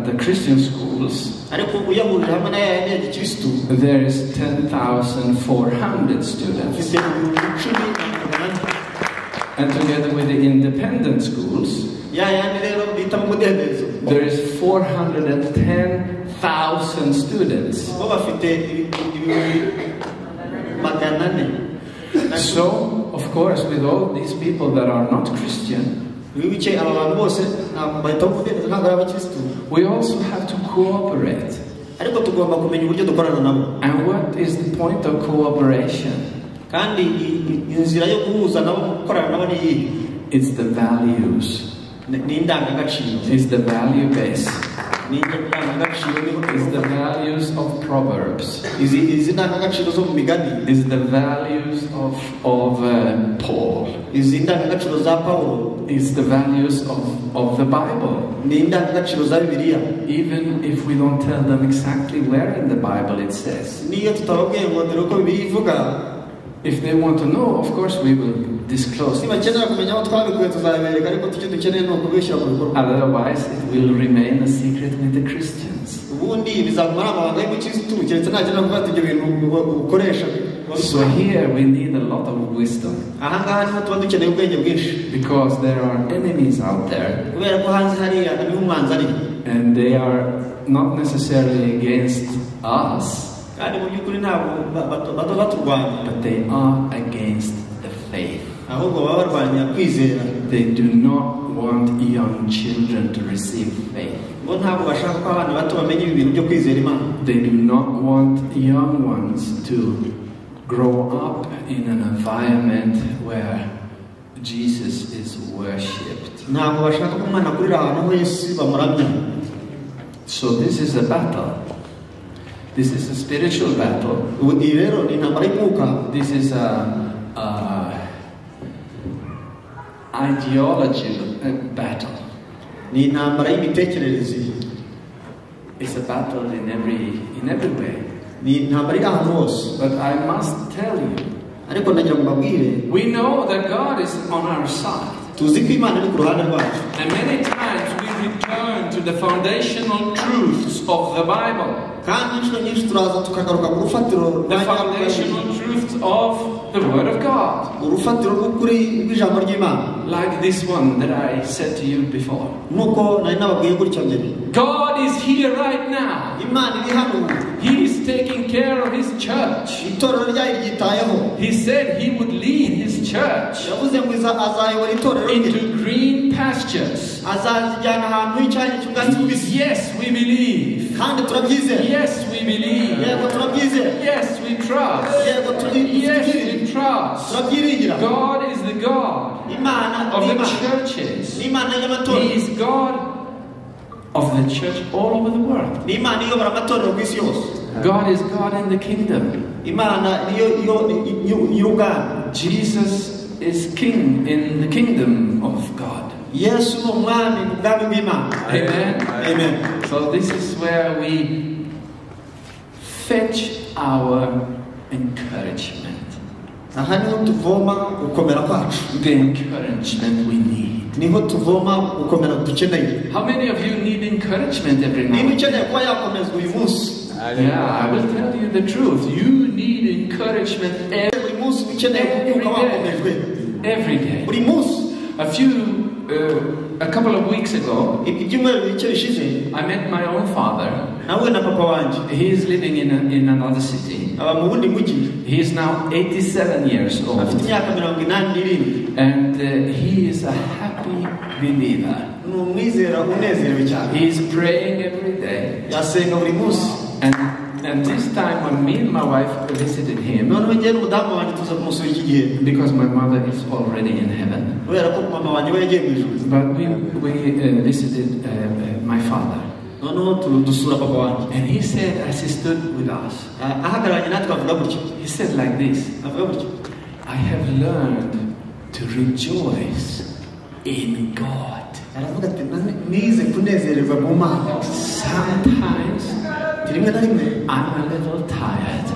the Christian schools, ariko uyahurije hamwe n'aya yandi ya gikirisitu, there is 10,400 students. Dufite 10,400. And together with the independent schools, ya yandi rero bita mu mudendezo, there is 410,000 students. Bo bafite 400,000. So, of course, with all these people that are not Christian, wibuke aba bantu bose ntabwo bahita mu mudendezo, ntabwo ari abakirisitu, we also have to cooperate. Ariko tugomba kumenya uburyo dukorana nabo. And what is the point of cooperation? Kandi inzira yo guhuza nabo, gukorana nabo ni iyihe? It's the values. Ni indangagaciro. It's the value base. Ni indangagaciro niho. It's the values of Proverbs. Izi ndangagaciro zo mu migani. It's the values of Paul. Izi ndangagaciro za Pawulo. It's the values of the Bible. Ni indangagaciro za Bibiliya. Even if we don't tell them exactly where in the Bible it says. Niyo tutababwiye ngo dore uko Bibiliya ivuga, If they want to know, of course we will disclose. Nibakenera kumenya aho twabikuye tuzabibereka, ariko icyo dukeneye ni ukubishyira mu bikorwa. Otherwise, it will remain a secret with the Christians. Ubundi bizaguma ari amabanga y'umukirisitu, keretse nakenera kuvuga ati ibyo bintu ukoresha. So here we need a lot of wisdom aha ngaha niho tuba dukeneye ubwenge bwinshi, because there are enemies out there kubera ko hanze hariya niho umwanzi ari, and they are not necessarily against us, kandi mu by'ukuri ntabwo bato baturwanya, but they are against the faith. Ahubwo baba barwanya kwizera. They do not want young children to receive faith. Bo ntabwo bashaka ko abana bato bamenya ibi bintu byo kwizera Imana. They do not want young ones to grow up in an environment where Jesus is worshipped. Ntabwo bashaka ko umwana akurira ahantu ho Yesu bamuramya. So this is a battle. This is a spiritual battle. Ubu iyi rero ni intambara y'umwuka. This is a ideology battle. Ni intambara y'imitekerereze. It's a battle in every way. Ni intambara iri ahantu hose. But I must tell you, Ariko ndagira ngo mbabwire, we know that God is on our side. tuzi ko Imana iri ku ruhande rwacu. And many times we return to the foundational truths of the Bible. Kandi inshuro nyinshi turaza tukagaruka ku rufatiro The rwa foundational truths of the Word of God. urufatiro rw'ukuri rw'ijambo ry'Imana. Like this one that I said to you before. Nk'uko nari nababwiye gutya mbere. God is here right now. Imana iri hano. He is taking care of His church. Itorero ryayo ryitayeho. He said He would lead His church Yavuze ngo azayobora itorero rye into green pastures. azazijyana ahantu h'icyanya cy'ubwatsi bubisi. Yes, we believe. Kandi turabyizera. Yes, we believe. Yego turabyizera. Yes, we trust. Yego Yes, we trust. turabyiringira. God is the God Imana of ni the Imana. churches. Ni Imana y'amatorero. He is God of the church all over the world. Ni Imana iyobora amatorero ku isi yose. God is God in the kingdom. Imana niyo y'ubwami. Jesus is king in the kingdom of God. Yesu ni umwami mu bwami bw'Imana. Amen. Amen. So this is where we fetch our encouragement. Aha niho tuvoma gukomera kwacu. The encouragement we need. Niho tuvoma gukomera dukeneye. How many of you need encouragement every Niba now? ukeneye kuba yakomezwa uyu munsi, Yeah, I will tell you the truth. You need encouragement buri munsi ukeneye kubyuka wakomejwe. every day. Buri munsi. A couple of weeks ago, Ibyumweru bike bishize, I met my own father. nawe na papa wanjye. He is living in another city. Aba mu wundi mujyi. He is now 87 years Afite old. imyaka 87. And he is a happy believer. Ni umwizera unezerewe cyane. He is praying every day. Yasenga buri munsi. And this time when me and my wife visited him, Noneho njye n'umudamu wanjye tuza kumusura iki gihe. because my mother is already in heaven, Kubera ko mama wanjye we yagiye mu ijuru. but we visited my father. Noneho dusura papa wanjye. And he said, as he stood with us, Ahagararanye natwe avuga gutya. he said like this, Avuga gutya. I have learned to rejoice in God. Aravuga ati nize kunezererwa mu Mana. Sometimes Rimwe na rimwe I'm a little tired.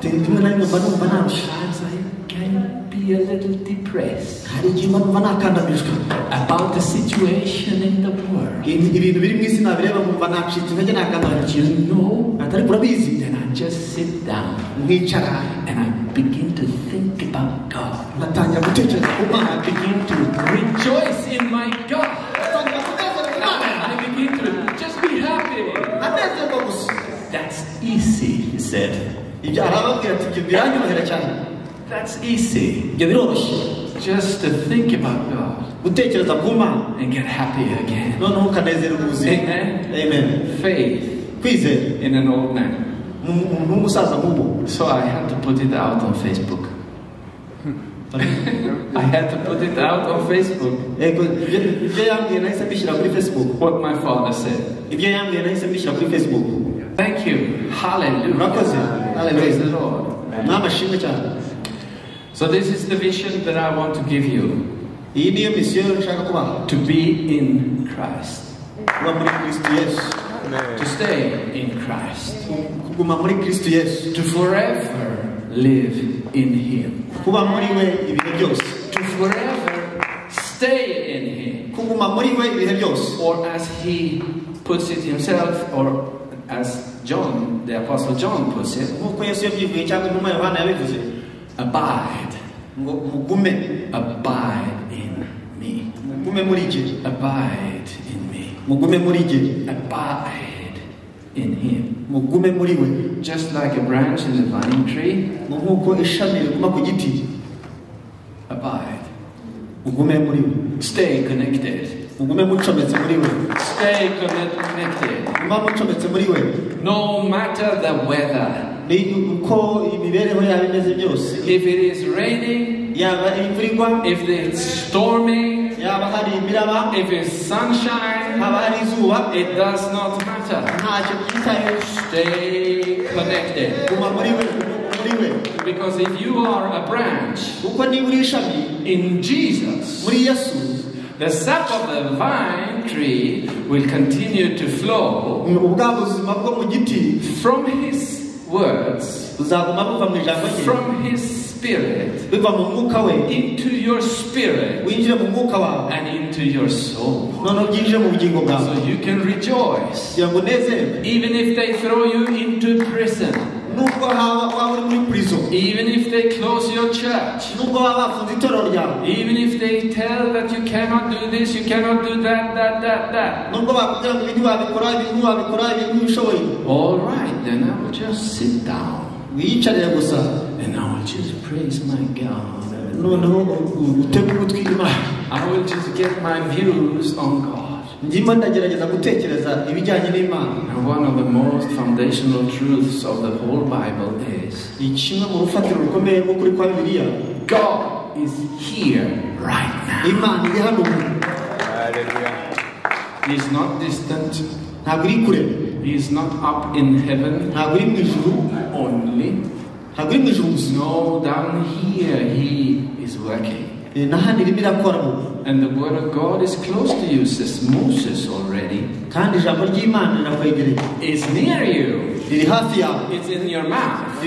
Rimwe na rimwe mba numva narushye. Sometimes I can be a little depressed Hari igihe mba numva nakandamijwe. about the situation in the world. Ibintu biri mu isi nabireba nkumva nacitse intege nakandamijwe. You know, Atari urabizi. then I just sit down Nkicara and I begin to think about God. ngatangira gutekereza ku And Mana. I begin to rejoice in my God. Ngatangira kunezerwa Imana. I begin to just be happy. Anezerwa gusa. That's easy, he said. Ibyo arababwira ati ibyo biranyorohera cyane. That's easy. Ibyo biroroshye. Just to think about God Gutekereza ku Mana. and get happy again. Noneho ukanezerwa ubuzima. Amen. Amen. Faith Kwizera in an old man. mu muntu w'umusaza nk'ubu. So I had to put it out on Facebook. I had to put it out on Facebook. Yego, ibyo yambwiye nahise mbishyira kuri Facebook. What my father said. Ibyo yambwiye nahise mbishyira kuri Facebook. Thank you. Hallelujah. Murakoze. Praise the Hallelujah. Lord. Mwami ashimwe cyane. So this is the vision that I want to give you. Iyi niyo misiyo nshaka kubaha. To be in Christ. Kuba muri Kristo Yesu. To stay in Christ. Kuguma muri Kristo Yesu. To forever live in Him. Kuba muri we ibihe byose. To forever stay in Him. Kuguma muri we ibihe byose. Or as he puts it himself, or as John, the Apostle John puts it, Nk'uko Yesu yabyivuye cyangwa intumwa Yohana yabivuze. abide. Ngo mugume. Abide in me. Mugume muri jye. Abide in me. Mugume muri jye. Abide in Him. Mugume muri we. Just like a branch in the vine tree, Nk'uko ishami riguma ku giti. abide. Mugume muri we. Stay connected. Mugume mucometse muri we. Stay connected. Muguma mucometse muri we. No matter the weather. Ni uko imibereho yaba imeze byose. If it is raining, if it's stormy, if it's sunshine, it does not matter. Stay connected. Because if you are a branch in Jesus, the sap of the vine tree will continue to flow from His words, from His Spirit, into your spirit and into your soul. So you can rejoice, even if they throw you into prison, even if they close your church, even if they tell that you cannot do this, you cannot do that, that, that, that. All right, then I will just sit down and I will just praise my God. I will just get my views on God. And one of the most foundational truths of the whole Bible is God is here right now. He is not distant. He is not up in heaven only. No, down here He is working. And the word of God is close to you, says Moses already. It's near you. It's in your mouth.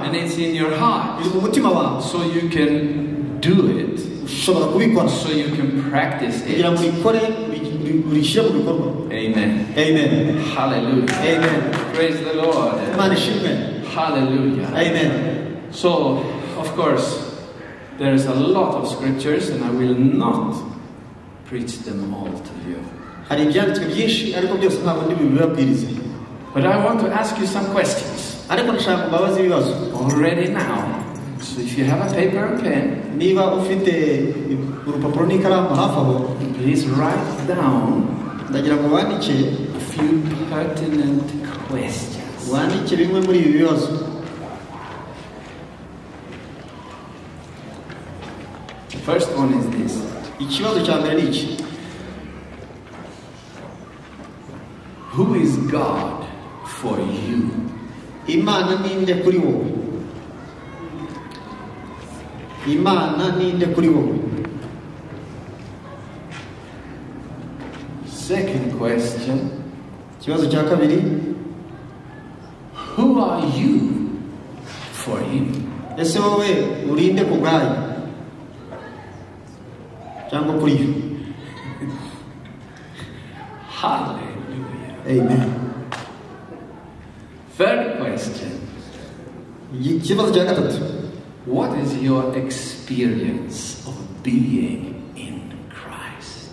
And it's in your heart. So you can do it. So you can practice it. Amen. Amen. Hallelujah. Amen. Praise the Lord. Hallelujah. Amen. So, of course, there is a lot of scriptures, and I will not preach them all to you. But I want to ask you some questions already now. So if you have a paper and pen, please write down a few pertinent questions. The first one is this. Who is God for you? Second question. Who are you for Him? Hallelujah. Amen. Third question. What is your experience of being in Christ?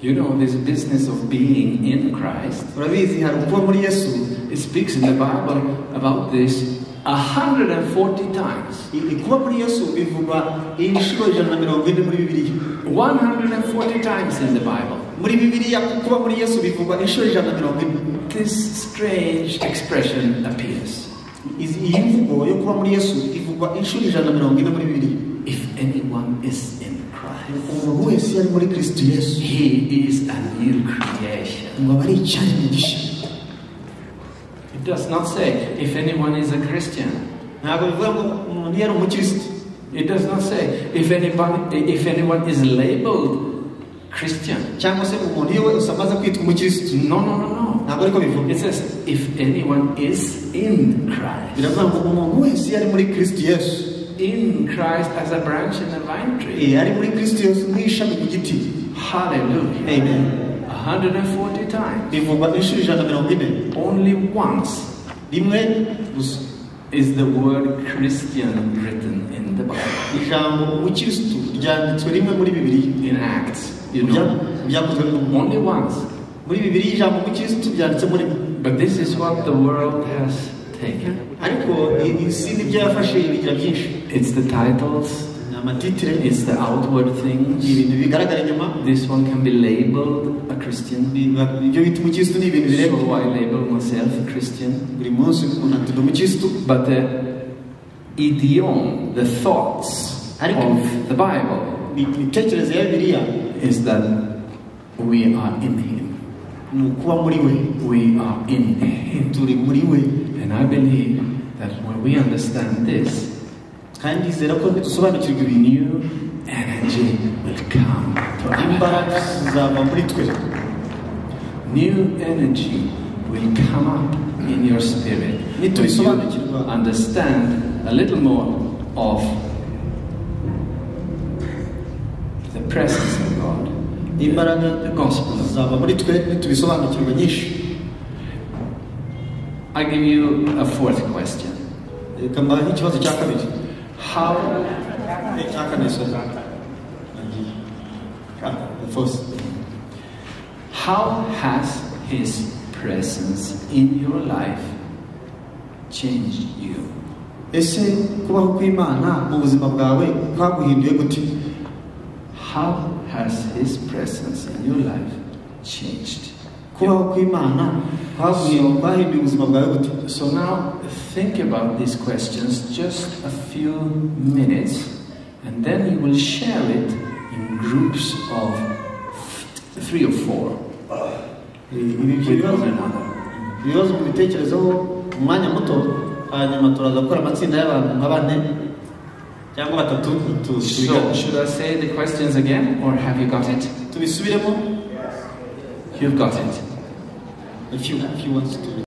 You know, this business of being in Christ, it speaks in the Bible about this 140 times. 140 times in the Bible. This strange expression appears. If anyone is in Christ, he is a new creation. It does not say if anyone is a Christian. It does not say if anyone is labeled Christian. No, no, no, no. It says if anyone is in Christ. In Christ as a branch in a vine tree. Hallelujah. Amen. 140 times. Only once is the word Christian written in the Bible. In Acts, you know. Only once. But this is what the world has taken. It's the titles. Amatitire. It's the outward Ni things. Ibintu bigaragara inyuma. This one can be labeled a Christian. Ibyo bita umukirisitu ni ibintu birebwa. So I label myself a Christian. Buri munsi umuntu ati ndi umukirisitu. But the idiom, the thoughts of the Bible, Imitekerereze ya Bibiliya is that we are in Him. Ni ukuba muri we. We are in Him. Turi muri we. And I believe that when we understand this, Kandi ndizera ko nidusobanukirwa ibintu, new energy will come to our imbaraga lives. Zizava muri twe. New energy will come up in your spirit when you understand a little more of the presence of God, Imbaraga the gospel of God. Zizava muri twe nitubisobanukirwa nyinshi. I give you a fourth question. Reka mbahe nk'ikibazo cya kabiri. How Icya kane, sorry. Nagiye. Ah, the fourth. How has His presence in your life changed you? Ese kubaho kw'Imana mu buzima bwawe kwaguhinduye gute? How has His presence in your life changed? Kubaho kw'Imana kwahinduye ubuzima bwawe gute? So now think about these questions just a few minutes, and then you will share it in groups of three or four Ibi with bibazo one another. Ibibazo mubitekerezeho umwanya muto hanyuma turaza gukora amatsinda y'abantu nka bane cyangwa batatu So, should I say the questions again, or have you got it? Tubisubiremo. You've got it. If you want to.